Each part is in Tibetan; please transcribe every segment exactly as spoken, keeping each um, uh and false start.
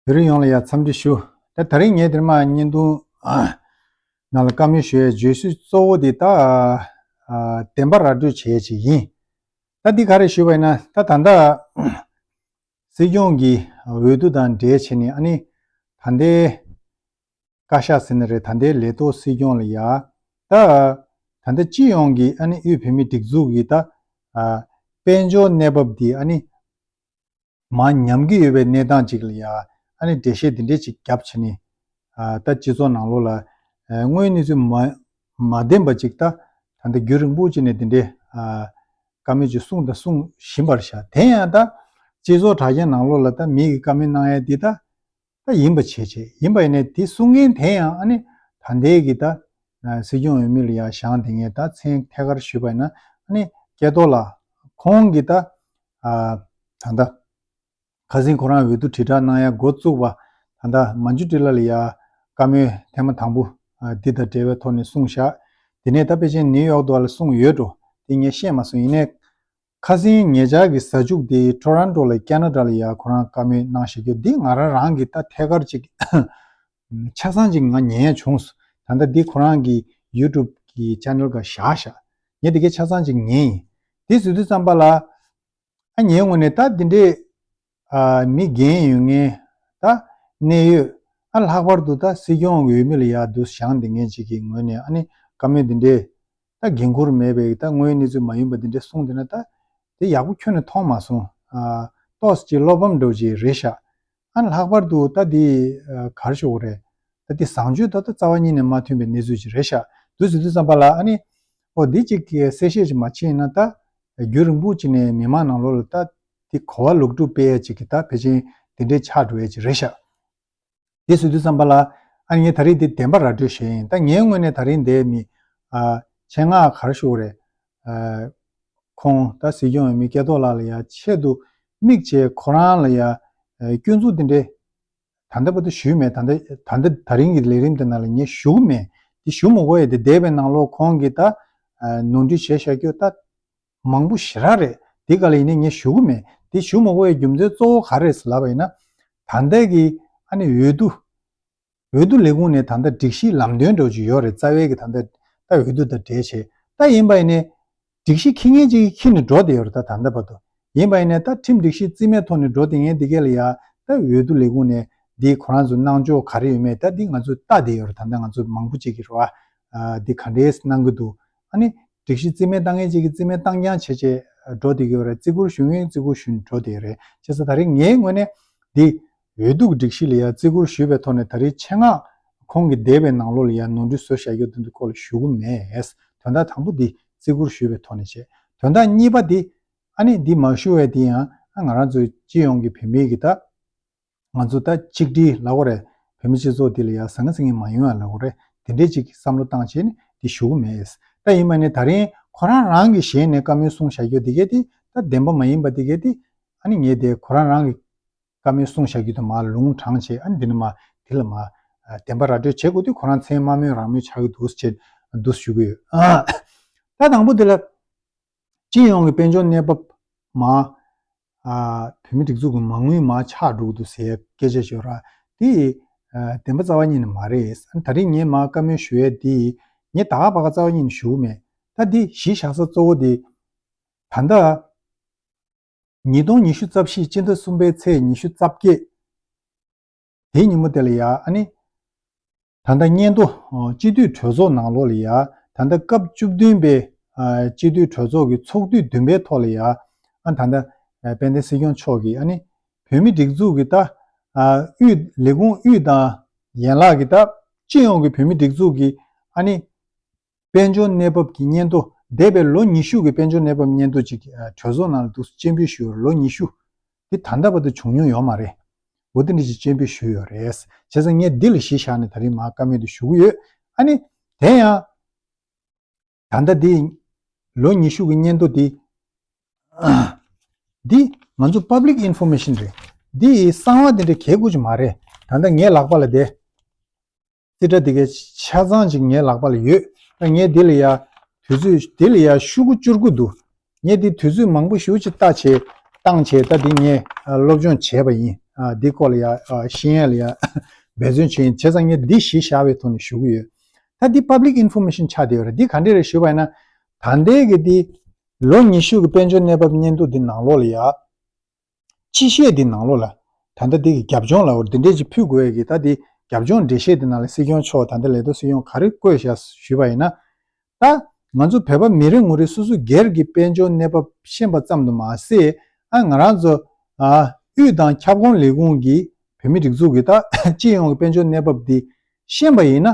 བོད་རིགས་ཡོངས་ལ་ཡང་འཚམས་འདྲི་ཞུ། ད་ད་རིང་ངས་དེར་མ་བརྙན་ཐུང་ནང་ལ་བཀའ་མོལ་ཞུ་ཡའི་བརྗོད་གཞི་གཙོ་བོ་དེ་ད་ཨ་བདེན་པ་ར་སྤྲོད་བྱེད་ཡས་ཅིག་ཡིན། ད་འདི་ག་རེ་ཞུས་པ་ཡིན་ན། ད་ད་ལྟ་སྲིད་སྐྱོང་གི་འོས་བསྡུ་དང་འབྲེལ་བྱས་ནས་ཨ་ནི་ད་ལྟའི་བཀའ་ཤག་ཟེར་ན་རེད། ད་ལྟའི་ལས་ཐོག་སྲིད་སྐྱོང་ལ་ཡ་ད་ད་ལྟ་སྤྱི་ཡོངས་ཀྱི་ཨ་ནི་དབུས་བོད་མིའི་སྒྲིག་འཛུགས་ཀྱི་ད་ཨ་དཔལ་འབྱོར་གནས་བབ་འདི་ཨ་ནི་མར་ཉམས་ཀྱི་ཡོད་པའི་གནས་སྟངས་ཅིག་ལ་ཡ་ཨ་ནི་འགྲེལ་བཤད་འདི་འདྲས་ཅིག་བརྒྱབ་བྱས་ནས། ཨ་ད་སྤྱི་ཚོགས་ནང་ལོགས་ལ་ཨ་དངོས་ཡོད་གནས་ཚུལ་མ་མ་བདེན་པ་ཅིག་ད་ད་ལྟ་རྒྱུན་རིང་པོ་ཅིག་ནས་འདི་འདྲས་ཨ་བཀའ་མོལ་ཅིག་གསུངས་དང་གསུང་བཞིན་པར་བཞག་དེ་ཡང་ད་སྤྱི་ཚོགས་དྲ་རྒྱ་ནང་ལོགས་ལ་ད་མི་གི་བཀའ་མོལ་གནང་ཡ་འདི་ད་ད་ཡིན་པ་བྱས་བྱས་ཡིན་པ་ཡིན་ནའི་དེ་གསུང་མཁན་དེ་ཡང་ཨ་ནི་ད་ལྟའི་གི་ད་ཨ་སྲིད་སྐྱོང་འོས་མི་ལ་ཡ་བཞེངས་བསྡད་མཁན། ད་མཚན་ཐད་ཀར་ཞུས་པ་ཡིན་ན་ཨ་ནི་སྐལ་རྡོར་ལགས་ཁོང་གི་ད་ཨ་ད་ལྟ་ཁ་སང་ཁོ་རང་འོས་བསྡུ་དྲིལ་བསྒྲགས་གནང་ཡ་འགོ་བཙུགས་པ་ད་ལྟ་མ་འཇུ་ཏི་ལ་ལ་ཡ་བཀའ་མོལ་ཐེངས་མ་དང་པོ་ཨ་འདི་དང་འབྲེལ་བའི་ཐོག་ནས་གསུངས་བཞག་དེ་ནས་ད་ཕལ་ཆེར་ནིའུ་ཡོག་དུ་བ་ལ་གསུངས་ཡོད་འགྲོ། དེ་ངས་ཤེས་མ་སོང་། ཡིན་ནའི་ཁ་སང་ཉེ་ཆར་གྱི་གཟའ་མཇུག་དེ་ཊོ་རོན་ཊོ་ལ་ཀེ་ན་ཌ་ལ་ཡ་ཁོ་རང་བཀའ་མོལ་གནང་བཞག་རྒྱུ་འདི་ང་རང་རང་གི་ད་ཐད་ཀར་ཅིག་ཆ་ཚང་ཅིག་ང་ཉན་ཡ་བྱུང་སོང་། ད་ལྟ་འདི་ཁོ་རང་གི་ཡུ་ཊུབ་གི་ཆེ་ནལ་ག་བཞག་བཞག་ངས་དེ་གའི་ཆ་ཚང་ཅིག་ཉན་ཡིན། དེ་ཟེར་དུས་ཙམ་པ་ལ་ཨ་ངའི་ངོས་ནས་ད་འདི་འདྲས་ཨ་མི་འགན་ཡོད་མཁན་ད་གནད་ཡོད་ཨ་ལྷག་པར་དུ་ད་སྲིད་སྐྱོང་འོས་མི་ལ་ཡ་འདུག་བཞེངས་བསྡད་མཁན་ཅིག་གི་ངོས་ནས་ཨ་ནི་བཀའ་མོལ་འདི་འདྲས་ད་འགན་ཁུར་མེད་པའི་ད་དངོས་ཡོད་གནས་ཚུལ་མ་ཡིན་པ་འདི་འདྲས་གསུངས་བསྡད་ན་ད་དེ་ཡག་པོ་ཁྱོན་ནས་མཐོང་མ་སོང་། ཨ་ཏོག་ཙམ་ཅིག་བློ་ཕམ་འདྲ་བོ་ཅིག་རེད་ཤག་ཨ་ནི་ལྷག་པར་དུ་ད་འདི་ཨ་ག་རེ་ཞུ་དགོས་རེད། ད་འདི་བཟང་སྤྱོད་ད་ལྟ་རྩ་བ་ཉིད་ནས་མ་མཐུན་པའི་གནས་ཚུལ་ཅིག་རེད་ཤག་འདུག་ཟེར་དུས་ཙམ་པ་ལ་ཨ་ནི་ཨོ་འདི་ཅིག་གི་གསལ་བཤད་ཅིག་མ་བྱས་ན་ད་རྒྱུན་རིང་པོ་ཅིག་ནས་མི་མང་ནང་ལོགས་ལ་ད་འདི་གོ་བ་ལོག་སྒྲུབ་སྤེལ་ཡ་ཅིག་གི་ད་ཕལ་ཆེར་འདི་འདྲའི་ཆགས་འགྲོ་ཡ་ཅིག་རེད་ཤག་དེ་ཟེར་དུས་ཙམ་པ་ལ་ཨ་ནི་ངས་ད་རེས་འདི་བདེན་པ་ར་སྤྲོད་ཞུས་ཡིན། ད་ངའི་ངོས་ནས་ད་རེས་འདིའི་མི་ཨ་ཆེད་མངགས་ག་རེ་ཞུ་དགོས་རེད། ཨ་ཁོང་ད་སྲིད་སྐྱོང་འོས་མི་སྐལ་རྡོར་ལགས་ལ་ཡ་ཆེད་དུ་དམིགས་བྱས་ཁོ་རང་ལ་ཡ་ཨ་སྐྱོན་འཛུགས་འདི་འདྲའི་ད་ལྟ་བར་དུ་ཞུས་མེད། ད་ལྟ་ད་ལྟ་ད་རིང་གི་ལས་རིམ་དེ་ནང་ལ་ངས་ཞུ་གི་མེད། དེ་ཞུ་མི་དགོས་ཡ་དེ་འདས་པའི་ནང་ལོགས་ཁོང་གིས་ད་ཨ་ནོར་འཁྲུལ་བྱས་བཞག་རྒྱུ་ད་མང་པོ་ཞེ་དྲག་རེད། དེ་ག་ལ་ཡིན་ནའི་ངས་ཞུ་གི་མེད། དེ་ཞུ་མི་དགོས་པའི་རྒྱུ་མཚན་གཙོ་བོ་ག་རེ་རེད་ཟེར་ལབ་པ་ཡིན་ན། ད་ལྟ་གི་ཨ་ནི་འོས་བསྡུ་འོས་བསྡུ་ལས་ཁུངས་ནས་ད་ལྟ་སྒྲིག་གཞི་ལམ་སྟོན་འདྲ་བོ་ཅིག་ཡོད་རེད། རྩ་བའི་གི་ད་ལྟ་ད་འོས་བསྡུ་དང་འབྲེལ་བྱས་ད་ཡིན་པ་ཡིན་ནའི་སྒྲིག་གཞི་འཁྱེར་མཁན་ཅིག་འཁྱེར་ནས་འགྲོ་བསྡད་ཡོད་རེད། ད་ད་ལྟ་བར་དུ་ཡིན་པ་ཡིན་ནའི་ད་ཁྲིམས་སྒྲིག་གཞི་རྩིས་མེད་ཐོག་ནས་འགྲོ་བསྡད་མཁན་དེ་གས་ལ་ཡ་ད་འོས་བསྡུ་ལས་ཁུངས་ནས་འདི་ཁོ་རང་ཚོ་གནང་ཕྱོགས་ག་རེ་ཡོད་མེད་ད་འདི་ང་ཚོས་ལྟ་བསྡད་ཡོད་རེད། ད་ལྟ་ང་ཚོ་མང་པོ་ཅིག་གིས་རེད་བ། ཨ་འདི་ག་འདྲས་གནང་གི་འདུག་ཨ་ནི་སྒྲིག་གཞི་རྩིས་མེད་བཏང་མཁན་ཅིག་གིས་རྩིས་མེད་བཏང་རྐྱང་བྱས་བྱས་འགྲོ་བསྡད་ཀྱི་ཡོད་རེད། བརྩི་བཀུར་ཞུ་མཁན་བརྩི་བཀུར་ཞུ་ནས་འགྲོ་བསྡད་ཡོད་རེད། བྱས་ཙང་ད་རེས་ངའི་ངོས་ནས་འདི་འོས་བསྡུ་གི་སྒྲིག་གཞི་ལ་ཡ་བརྩི་བཀུར་ཞུས་པའི་ཐོག་ནས་ད་རེས་ཆེད་མངགས་ཁོང་གི་འདས་པའི་ནང་ལོགས་ལ་ཡ་ནོར་འཁྲུལ་བཟོས་བཞག་རྒྱུ་དེ་ཚོའི་སྐོར་ལ་ཞུ་གི་མེད། དོན་དག་དང་པོ་འདི་བརྩི་བཀུར་ཞུས་པའི་ཐོག་ནས་བྱས། དོན་དག་གཉིས་པ་འདི་ཨ་ནི་འདི་མ་ཞུ་བའི་འདི་ཡང་ཨ་ང་རང་ཚོའི་སྤྱི་ཡོངས་ཀྱི་བོད་མིའི་གི་ད་ང་ཚོ་ད་ཆིག་སྒྲིལ་ལབ་དགོས་རེད། བོད་མི་སྤྱི་ཚོགས་འདི་ལ་ཡ་ཟང་ངེ་ཟིང་ངེ་མ་ཡོང་ཡ་ལབ་དགོས་རེད། དེ་འདྲའི་ཅིག་བསམ་བློ་བཏང་བྱས་ནས་འདི་ཞུ་གི་མེད། ད་ཡིན་པ་ནི་ད་རིང་ཁོ་རང་རང་གི་ཞལ་ནས་བཀའ་མོལ་གསུངས་བཞག་རྒྱུ་འདི་གས་འདི་ད་བདེན་པ་མ་ཡིན་པ་འདི་གས་འདི་ཨ་ནི་ངས་དེ་ཁོ་རང་རང་གི་བཀའ་མོལ་གསུངས་བཞག་རྒྱུ་དེ་མར་ལུང་དྲངས་བྱས་ཨ་ནི་འདི་ནི་མ་དེ་ལ་མ་བདེན་པ་ར་སྤྲོད་བྱེད་དགོས་དུས་ཁོ་རང་མཚན་དམའ་མོས་རང་མོས་ཆགས་ཀྱི་འདུག་ཅེས་འདུག་ཞུ་གི་ཡོད། ད་དང་པོ་དེ་ལ་སྤྱི་ཡོངས་ཀྱི་དཔལ་འབྱོར་གནས་བབ་མ་ཨ་བོད་མི་སྒྲིག་འཛུགས་ཀྱི་མ་དངུལ་མར་ཆག་འགྲོ་གི་འདུག་ཟེར་ཡ་སྐད་ཆ་ཤོད་ར་དེ་ཨ་བདེན་པ་རྩ་བ་ཉིད་ནས་མ་རེད། ད་རིང་ངས་མར་བཀའ་མོལ་ཞུ་ཡ་དེ་ངས་ད་ག་བ་ག་རྩ་བ་ཉིད་ནས་ཞུ་གི་མེད། ད་དེ་གཞི་བཞག་ས་གཙོ་བོ་དེ་ད་ལྟ་ཉིས་སྟོང་ཉི་ཤུ་རྩ་བཞི་སྤྱི་ཟླ་གསུམ་པའི་ཚེས་ཉི་ཤུ་རྩ་བརྒྱད། དེའི་ཉིན་མོ་དེ་ལ་ཡ་ཨ་ནི་ད་ལྟ་སྙན་ཐོ་སྤྱི་འཐུས་གྲོས་ཚོགས་ནང་ལོགས་ལ་ཡ་ད་ལྟ་སྐབས་བཅུ་བདུན་པའི་སྤྱི་འཐུས་གྲོས་ཚོགས་ཀྱི་ཚོགས་དུས་བདུན་པའི་ཐོག་ལ་ཡ་ཨ་ད་ལྟ་དཔལ་ལྡན་སྲིད་སྐྱོང་མཆོག་གིས་ཨ་ནི་བོད་མི་སྒྲིག་འཛུགས་ཀྱི་ད་དབུས་ལས་ཁུངས་དབུས་དང་ཡན་ལག་གི་ད་སྤྱི་ཡོངས་ཀྱི་བོད་མི་སྒྲིག་འཛུགས་ཀྱི་ཨ་ནི། དཔལ་འབྱོར་གནས་བབ་ཀྱི་སྙན་ཐོ། འདས་པའི་ལོ་ཉི་ཤུ་གི་དཔལ་འབྱོར་གནས་བབ་སྙན་ཐོ་ཅིག་ཨ་གྲོས་ཚོགས་ནང་ལ་འདུག་སྤྱན་འབུལ་ཞུས་ཡོད་རེད། ལོ་ཉི་ཤུ་དེ་ད་ལྟ་བར་དུ་བྱུང་མྱོང་ཡོད་མ་རེད། འོ་དེ་འདྲ་ཅིག་སྤྱན་འབུལ་ཞུས་ཡོད་རེད། བྱས་ཙང་ངས་འདི་ལ་གཞི་བཞག་ནས་ད་རིང་མར་བཀའ་མོལ་འདི་ཞུ་གི་ཡོད། ཨ་ནི་དེ་ཡང་ད་ལྟ་འདི་ལོ་ཉི་ཤུ་གི་སྙན་ཐོ་འདི་འདི་ང་ཚོ་public information་རེད། འདི་གསང་བ་འདི་འདྲ་གལ་དགོས་ཀྱི་མ་རེད། ད་ལྟ་ངའི་ལག་པ་ལ་དེ། རྩིས་ཁྲ་དེ་གའི་ཆ་ཚང་ཅིག་ངའི་ལག་པ་ལ་ཡོད། ད་ངས་འདི་ལ་ཡ་དུས་ཚོད་འདི་ལ་ཡ་ཤོག་གུ་བཅུ་དགུ་འདུག་ངས་འདི་དུས་ཚོད་མང་པོ་ཞེ་པོ་ཅིག་བལྟས་བྱས་བཏང་བྱས་ད་འདི་ངས་ཨ་སློབ་སྦྱོང་བྱས་པ་ཡིན། ཨ་འདི་སྐོར་ལ་ཡ་ཨ་ཤེས་ཡ་ལ་ཡ་འབད་བརྩོན་བྱེད་ཡིན། བྱས་ཙང་ངས་འདི་གཞི་བཞག་པའི་ཐོག་ནས་ཞུ་གི་ཡོད། ད་འདི་public information ཆགས་བསྡད་ཡོད་རེད། འདི་ག་འདྲས་རེད་ཞུས་པ་ཡིན་ན། ད་ལྟའི་གི་འདི་ལོ་ཉི་ཤུ་གི་དཔལ་འབྱོར་གནས་བབ་སྙན་ཐོ་འདི་ནང་ལོགས་ལ་ཡ། སྤྱི་བཤད་འདི་ནང་ལོགས་ལ། ད་ལྟ་འདི་གི་རྒྱབ་ལྗོངས་ལ་འོ་འདི་འདྲས་ཅིག་ཕུལ་དགོས་ཡ་གི་ད་འདི་རྒྱབ་ལྗོངས་འགྲེལ་བཤད་འདི་ནང་ལ་སྲིད་སྐྱོང་མཆོག་ད་ལྟ་ལས་ཐོག་སྲིད་སྐྱོང་ག་རེ་བཀོད་བཞག་ཞུས་པ་ཡིན་ན། ད་ང་ཚོ་བོད་པ་མི་རེ་ངོ་རེ་སོ་སོ་སྒེར་གྱི་དཔལ་འབྱོར་གནས་བབ་ཤེས་པ་ཙམ་དུ་མ་ཟད། ཨ་ང་རང་ཚོ་ཨ་དབུས་དང་ཁྱབ་ཁོངས་ལས་ཁུངས་ཀྱི་བོད་མི་སྒྲིག་འཛུགས་ཀྱི་ད་སྤྱི་ཡོངས་ཀྱི་དཔལ་འབྱོར་གནས་བབ་འདི་ཤེས་པ་ཡིན་ན།